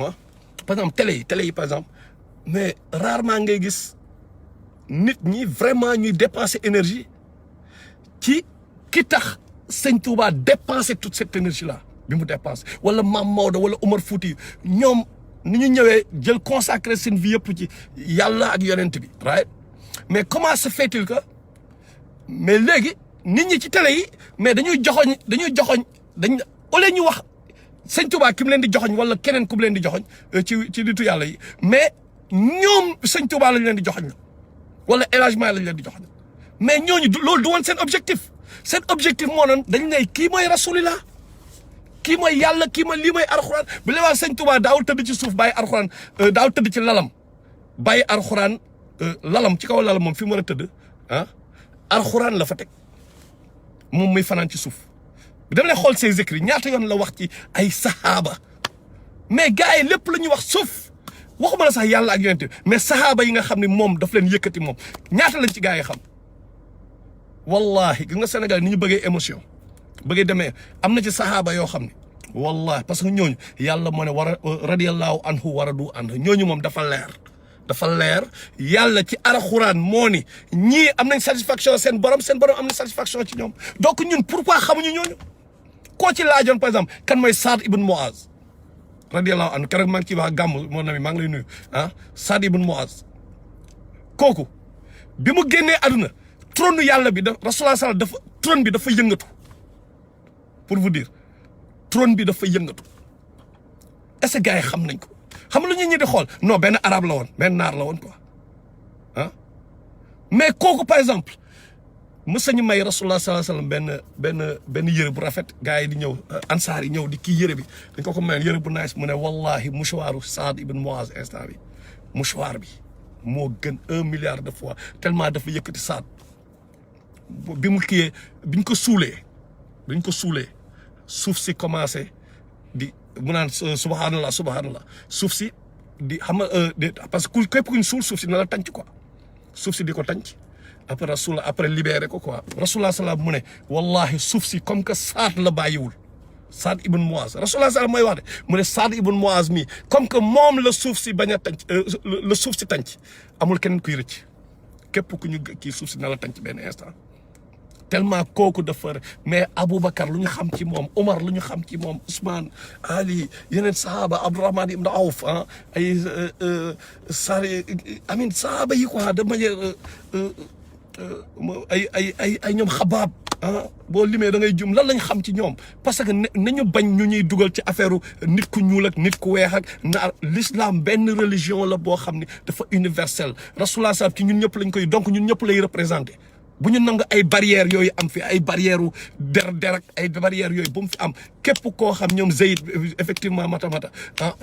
par exemple télé yi par exemple mais rarement ngay gis nit ñi vraiment ñuy dépenser énergie ci ki tax Sëñ Touba dépenser toute cette énergie là bi mu dépenser wala Maam Maodo wala Omar Fouti ñoom ni ñu ñëwee jël consacrer seen vie yëpp ci yàlla ak yonent bi right mais comment se fait-il que mais léegi nit ñi ci télé yi mais dañuy joxoñ au lieu ñu wax Sëñ Touba ki mu leen di joxoñ wala keneen ku mu leen di joxoñ ci nitu yàlla yi mais ñoom Sëñ Touba lañ leen di joxoñ wala élagement lañ leen di joxoñ mais ñooñu loolu du woon seen objectif moo noon dañ ne kii mooy rasulillah kii mooy yàlla kii mooy lii mooy arxuraan bu lewaa Sëñ Touba daawul tëdd ci suuf bàyyi arxuraan daawul tëdd ci lalam bàyyi arxuraan lalam ci kaw lalam moom fi mu war a tëdd arxuraan la fa teg moom muy fanaan ci suuf dama lay xool ses écrits ñaata yoon la wax ci ay sahaaba mais gars yi lépp la ñuy wax suuf waxuma la sax yàlla ak yonent mais sahaaba yi nga xam ne moom daf leen yëkkati moom ñaata lañ ci gars yi xam wallahi gis nga Sénégal ni ñu bëggee émotion bëggee demee am na ci sahaaba yoo xam ne wallahi parce que ñooñu yàlla moo ne radiyallahu anhu waradu anhu ñooñu moom dafa leer yàlla ci alxuraan moo ni ñii am nañ satisfaction seen borom am na satisfaction ci ñoom donc ñun pourquoi xamuñu ñooñu koo ci laajoon par exemple kan mooy Saad ibn Muaz radiyallahu anhu keroog maa ngi ciy wax gàmm moo nami maa ngi lay nuyu Saad ibn Muaz kooku bi mu génnee àdduna trône yàlla bi Rasulullah dafa trône bi dafa yëngatu pour vous dire trône bi dafa yëngatu est-ce que gars yi xam nañ ko xam lu ñu ñi di xool non benn arabe la woon benn naar la woon quoi mais kooku par exemple mës nañu may Rasulullah sallallahu alayhi wasallam benn yëre bu rafet gars yi di ñëw ansaar yi ñëw di kii yëre bi dañ ko mayoon yëre bu nice mu ne wallahi mouchoiru Saad ibn Muaz instant bi mouchoir bi moo gën 1 milliard de fois tellement dafa yëkkati Saad bi mu kiyee biñ ko suulee suuf si commencé di mu naan subhanallah suuf si di xam nga parce que képp kuñ suul suuf si na la tànc quoi suuf si di ko tànc après libéré ko quoi Rasulullah salaam mu ne wallahi suuf si comme que Saad la bàyyiwul Saad ibn Muaz Rasulullah salaam mooy wax de mu ne Saad ibn Muaz mii comme que moom la suuf si bañ a tànc la suuf si tànc amul keneen kuy rëcc képp ku ñu kii suuf si na la tànc benn instant tellement kooku dafa mais Aboubacar lu ñu xam ci moom Omar lu ñu xam ci moom Ousmane Ali yeneen sahaba Abdourahman ibn Awf ay sahaba yi quoi de manière ay ñoom xabaab boo limee da ngay jum lan lañ xam ci ñoom parce que nañu bañ ñu ñuy dugal ci affaire nit ku ñuul ak nit ku weex ak naar l'islam benn religion la boo xam ne dafa universel Rasulullah sallam ci ñun ñëpp lañ koy donc ñun ñëpp lay représenté bu ñu nangu ay barrières yooyu am fi ay barrières der ak ay barrières yooyu bu mu fi am képp koo xam ñoom Zeyid effectivement mata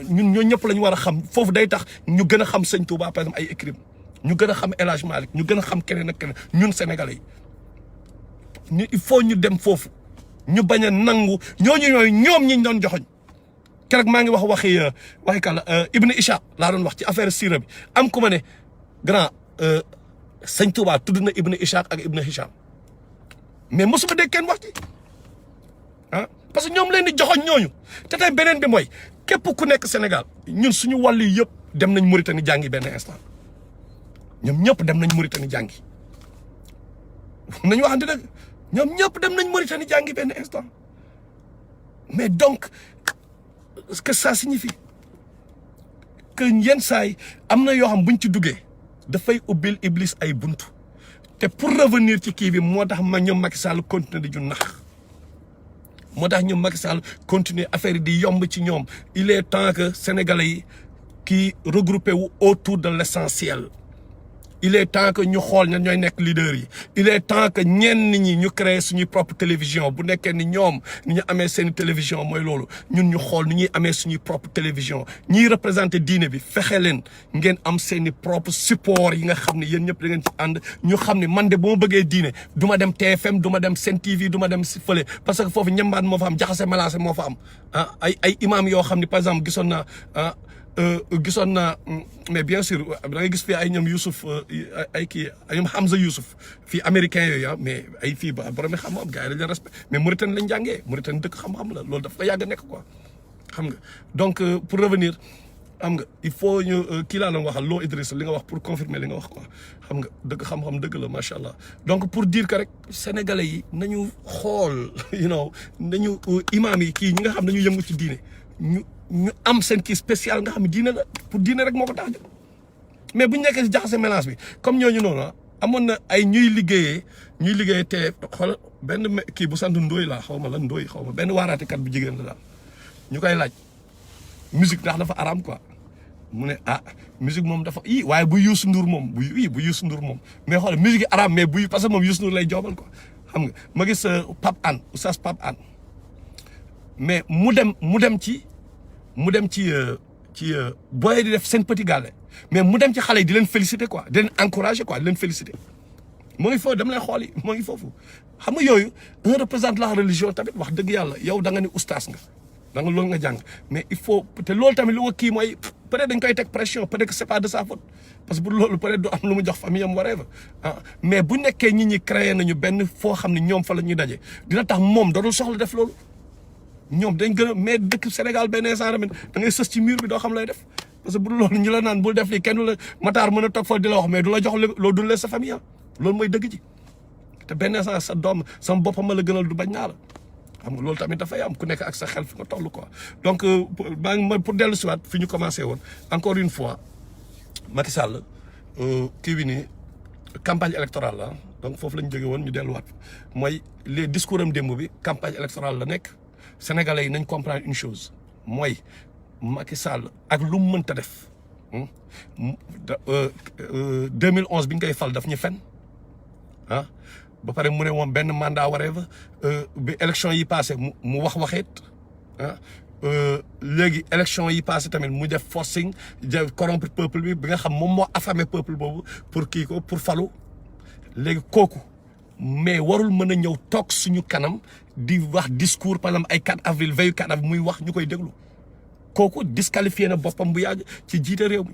ñun ñoo ñëpp la ñu war a xam foofu day tax ñu gën a xam Sëñ Touba par exemple ay écrits ñu gën a xam El Hadj Malick ñu gën a xam keneen ak keneen ñun sénégalais yi il faut ñu dem foofu ñu bañ a nangu ñooñu ñoom ñi ñu doon joxoñ keroog maa ngi waxi kàlla Ibn Ishaq laa doon wax ci affaire sira bi am ku ma ne grand Sëñ Touba tudd na Ibn Ishaq ak Ibn Hisham mais mosuma dégg kenn wax ci parce que ñoom leen di joxoñ ñooñu te tey beneen bi mooy képp ku nekk Sénégal ñun suñu wàll yi yëpp dem nañ Mauritanie jàngi benn instant ñoom ñëpp dem nañ Mauritanie jàngi nañu waxante dëgg ñoom ñëpp dem nañ Mauritanie jàngi benn instant mais donc ce que ça signifie que yenn saay am na yoo xam buñ ci duggee dafay ubbil Iblis ay buntu te pour revenir ci kii bi moo tax ñoom Macky Sall continuer di ju nax moo tax ñoom Macky Sall continuer affaire yi di yomb ci ñoom il est temps que sénégalais yi kii regroupé wu autour de l'essentiel il est temps que ñu xool ñan ñooy nekk leader yi il est temps que ñenn ñi ñu créer suñuy propre télévision bu nekkee ni ñoom ni ñu amee seen télévision mooy loolu ñun ñu xool ni ñuy amee suñuy propre télévision ñiy représenté diine bi fexe leen ngeen am seeni propre support yi nga xam ne yéen ñëpp da ngeen ci ànd ñu xam ne man de bu ma bëggee diine du ma dem TFM du ma dem Sen TV du ma dem si fële parce que foofu ñambaan moo fa am jaxase malaase moo fa am ay imam yoo xam ne par exemple gisoon naa mais bien sûr da ngay gis fii ay ñoom Youssouf ay kii ay ñoom Hamza Youssouf fii américain yooyu mais ay fii ba borom xam-xam gars yi dañ leen respect mais Mauritanie lañ jàngee Mauritanie dëkk xam-xam la loolu daf ko yàgg nekk quoi xam nga donc pour revenir xam nga il faut ñu kii laa doon waxal loo Idriss li nga wax pour confirmer li nga wax quoi xam nga dëgg xam-xam dëgg la macha allah donc pour dire que rek sénégalais yi nañu xool nañu imam yi kii ñi nga xam dañu yëngu ci diine ñu am seen kii spécial nga xam ne diine la pour diine rek moo ko tax mais bu ñu nekkee si jaxase mélange bi comme ñooñu noonu amoon na ay ñuy liggéeyee te xool benn kii bu sant Ndoye laa xaw ma lan Ndoye xaw ma benn waaraatekat bu jigéen la daal ñu koy laaj musique ndax dafa araam quoi mu ne musique moom dafa waaye bu Youssou Ndour moom bu Youssou Ndour moom mais xool musique yi araam mais parce que moom Youssou Ndour lay joobal quoi xam nga ma gis Pape Hann oustaz Pape Hann mais mu dem ci booy di def seen petit gàlle mais mu dem ci xale yi di leen féliciter quoi di leen encourager quoi di leen féliciter moo ngi foofu dama lay xool yi moo ngi foofu xam nga yooyu un représente la religion tamit wax dëgg yàlla yow da nga ni oustaz nga da nga loolu nga jàng mais il faut te loolu tamit lu ko kii mooy peut-être dañ koy teg pression peut-être que c'est pas de sa faute parce que bu loolu peut-être du am lu mu jox famille am whatever mais bu nekkee ñi créé nañu benn foo xam ne ñoom fa la ñuy daje dina tax moom dootul soxla def loolu ñoom dañ gën a mais dëkk Sénégal benn instant tamit da ngay sës ci mur bi doo xam lay def parce que bu loolu ñu la naan bul def lii kenn du la Matar mën a toog fa di la wax mais du la jox loolu dundee sa famille loolu mooy dëgg ji te benn instant sa doom sama boppam ma la gënal du bañ naa la xam nga loolu tamit dafay am ku nekk ak sa xel fi nga toll quoi donc pour dellu siwaat fi ñu commencé woon encore une fois Macky Sall kii bi nii campagne électorale la donc foofu la ñu jóge woon ñu delluwaat mooy les discours am démb bi campagne électorale la nekk Sénégalais yi nañ comprendre une chose mooy Macky Sall ak lu mu mënta def 2011 bi ñu koy fal daf ñu fen ba pare mu ne moom benn mandat whatever bi élection yi passé mu waxeet léegi élection yi passé tamit mu def forcing corrompre peuple bi nga xam moom moo affamé peuple boobu pour kii ko pour falu léegi kooku mais warul mën a ñëw toog suñu kanam di wax discours par exemple ay 4 avril veille 4 avril muy wax ñu koy déglu kooku disqualifié na boppam bu yàgg ci jiite réew mi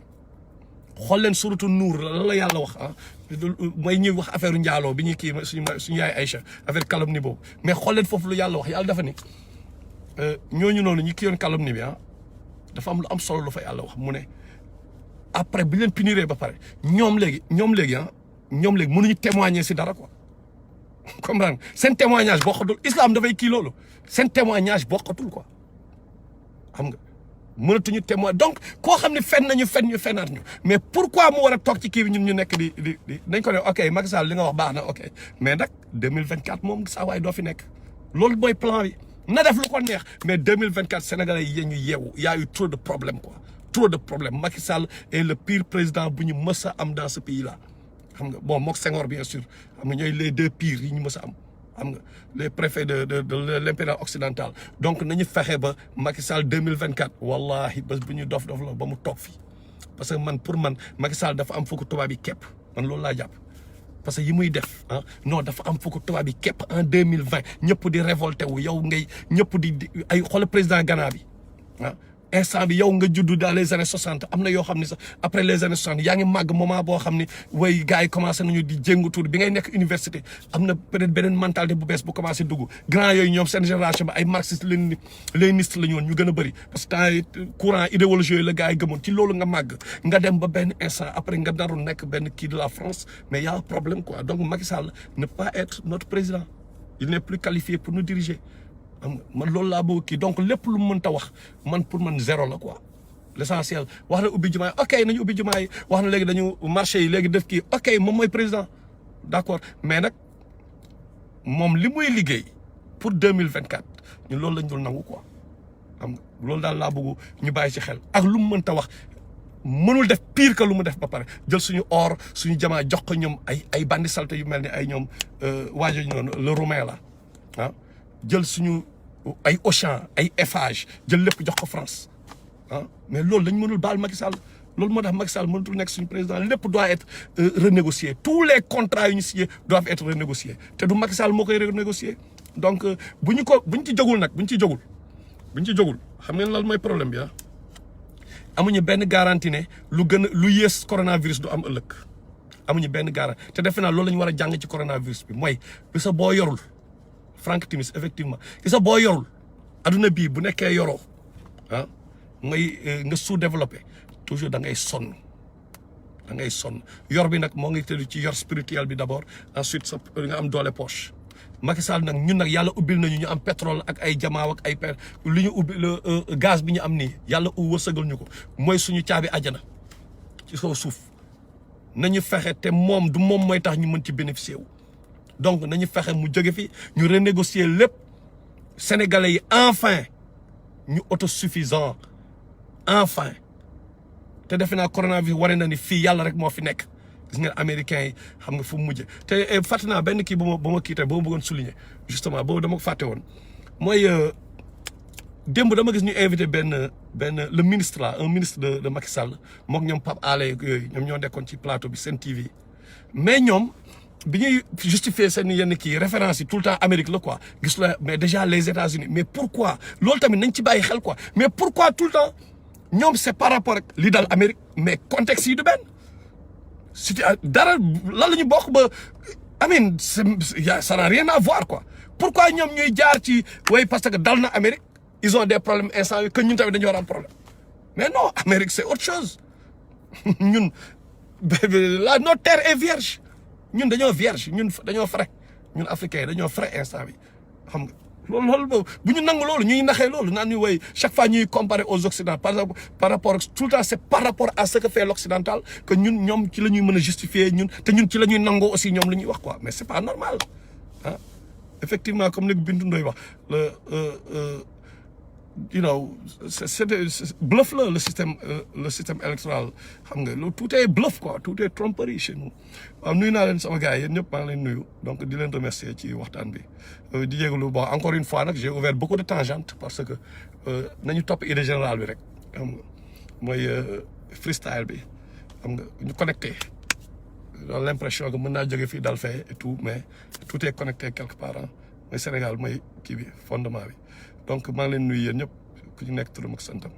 xool leen suratu Nuur lan la yàlla wax mooy ñuy wax affaire njaaloo bi ñuy kii suñu yaay Aïcha affaire calomnie boobu mais xool leen foofu lu yàlla wax yàlla dafa ni ñooñu noonu ñi kii yoon calomnie bi dafa am lu am solo lu fa yàlla wax mu ne après bi leen puniree ba pare ñoom léegi mënuñu témoigner si dara quoi comprendre seen témoignage bokkatul islam dafay kii loolu seen témoignage bokkatul quoi xam nga mënatuñu témoin donc koo xam ne fen nañu fenaat ñu mais pourquoi mu war a toog ci kii bi ñun ñu nekk di nañ ko ne ok Macky Sall li nga wax baax na ok mais nag 2024 moom saa waay doo fi nekk loolu mooy plan bi na def lu ko neex mais 2024 sénégalais yi ñu yeewu y a eu trop de problèmes quoi trop de problèmes Macky Sall est le pire président bu ñu mës a am dans ce pays là xam nga bon mook Senghor bien sûr xam nga ñooy les deux pires yi ñu mës a am xam nga les préfets de l'impérial occidental donc nañu fexe ba Macky Sall 2024 wallahi bés bu ñu dof la ba mu toog fii parce que pour man Macky Sall dafa am fukk tubaab yi képp man loolu laa jàpp parce que yi muy def non dafa am fukk tubaab yi képp en 2020 ñëpp di révolté wu yow ngay ñëpp di ay xool président Ghana bi instant bi yow nga juddu dans les années 60 am na yoo xam ne sax après les années 60 yaa ngi màgg moment boo xam ne way gars yi commencé nañu di jéngu tuur bi ngay nekk université am na peut-être beneen mentalité bu bees bu commencé dugg grand yooyu ñoom seen génération ba ay marxiste léniniste la ñu woon ñu gën a bëri parce que temps courant idéologie yooyu la gars yi gëmoon ci loolu nga màgg nga dem ba benn instant après nga naroon nekk benn kii de la France mais y a un problème quoi donc Macky Sall ne pas être notre président il n'est plus qualifié pour nous diriger man loolu laa bëgg kii donc lépp lu mu mënta wax man pour man zéro la quoi l'essentiel wax na ubbi jumaa yi ok nañu ubbi jumaa yi wax na léegi dañu marché yi léegi def kii ok moom mooy président d'accord mais nag moom li muy liggéey pour 2024 ñun loolu lañ dul nangu quoi xam nga loolu daal laa bëgg ñu bàyyi ci xel ak lu mu mënta wax mënul def pire que lu mu def ba pare jël suñu or suñu jamaa jox ko ñoom ay bandi salte yu mel ni ay ñoom waajo noonu le Roumain la ah jël suñu ay Auchan ay Eiffage jël lépp jox ko France ah mais loolu lañ mënul baal Macky Sall loolu moo tax Macky Sall mënatul nekk suñu président lépp doit être renégocié tous les contrats yu ñu signé doivent être renégociés te du Macky Sall moo koy renégocier donc bu ñu ci jógul nag bu ñu ci jógul xam ngeen lan mooy problème bi amuñu benn garantie ne lu yées coronavirus du am ëllëg amuñu benn garantie te defe naa loolu la ñu war a jàng ci coronavirus bi mooy gis nga boo yorul Franck Timis effectivement gis nga boo yorul adduna bii bu nekkee yoroo ah nga sous-développé toujours da ngay sonn yor bi nag moo ngi tëdd ci yor spirituel bi d'abord ensuite sa nga am doole poche. Macky Sall nag ñun nag yàlla ubbil nañu ñu am pétrole ak ay jamaaw ak ay li ñu ubbi gaz bi ñu am nii yàlla wërsëgal ñu ko mooy suñu caabi àjjana ci kaw suuf nañu fexe te moom du moom mooy tax ñu mën ci bénéficier wu. donc nañu fexe mu jóge fi ñu renégocier lépp sénégalais yi enfin ñu autosuffisant enfin te defe naa coronavirus wane na ni fii yàlla rek moo fi nekk. gis ngeen américains yi xam nga fu mu mujjee te fàtte naa benn kii ba ma kii tey ba ma bëggoon souligner justement boobu dama ko fàtte woon mooy démb dama gis ñu invité le ministre là un ministre de Macky Sall mook ñoom Pape Alé yooyu ñoom ñoo nekkoon ci plateau bi Sen TV mais ñoom bi ñuy justifier seen yenn kii référence yi tout le temps Amérique la quoi gis la mais déjà les États-Unis mais pourquoi loolu tamit nañ ci bàyyi xel quoi mais pourquoi tout le temps ñoom c'est par rapport ak li dal Amérique mais contexte yi du benn. dara lan la ñu bokk ba amin ça n'a rien à voir quoi pourquoi ñoom ñuy jaar ci way parce que dal na Amérique ils ont des problèmes instant que ñun tamit dañu war a am problème mais non Amérique c'est autre chose ñun notre terre est vierge ñun dañoo vierge ñun dañoo frais ñun africains dañoo frais instant bi xam nga loolu bu ñu nangu loolu ñuy naxee loolu naan ñu woy chaque fois ñuy comparer aux occidentaux par rapport tout le temps c'est par rapport à ce que fait l'occidental que ñoom ci la ñuy mën a justifier ñun ci la ñuy nangoo aussi ñoom la ñuy wax quoi mais c'est pas normal ah effectivement comme ni Bintu Ndoye wax c'est bluff le système électoral xam nga loolu tout est bluff quoi tout est tromperie chez nous waaw nuyu naa leen sama gars yi yéen ñëpp maa ngi leen nuyu donc di leen remercier ci waxtaan bi di jégalu bon encore une fois nag j'ai ouvert beaucoup de tangentes parce que nañu topp idée générale bi rek xam nga mooy freestyle bi xam nga ñu connecté j'ai l'impression que mën naa jóge fii dal fee et tout mais tout est connecté quelque part mooy Sénégal mooy kii bi fondement bi donc maa ngi leen nuyu yéen ñëpp ku ñu nekk turam ak santam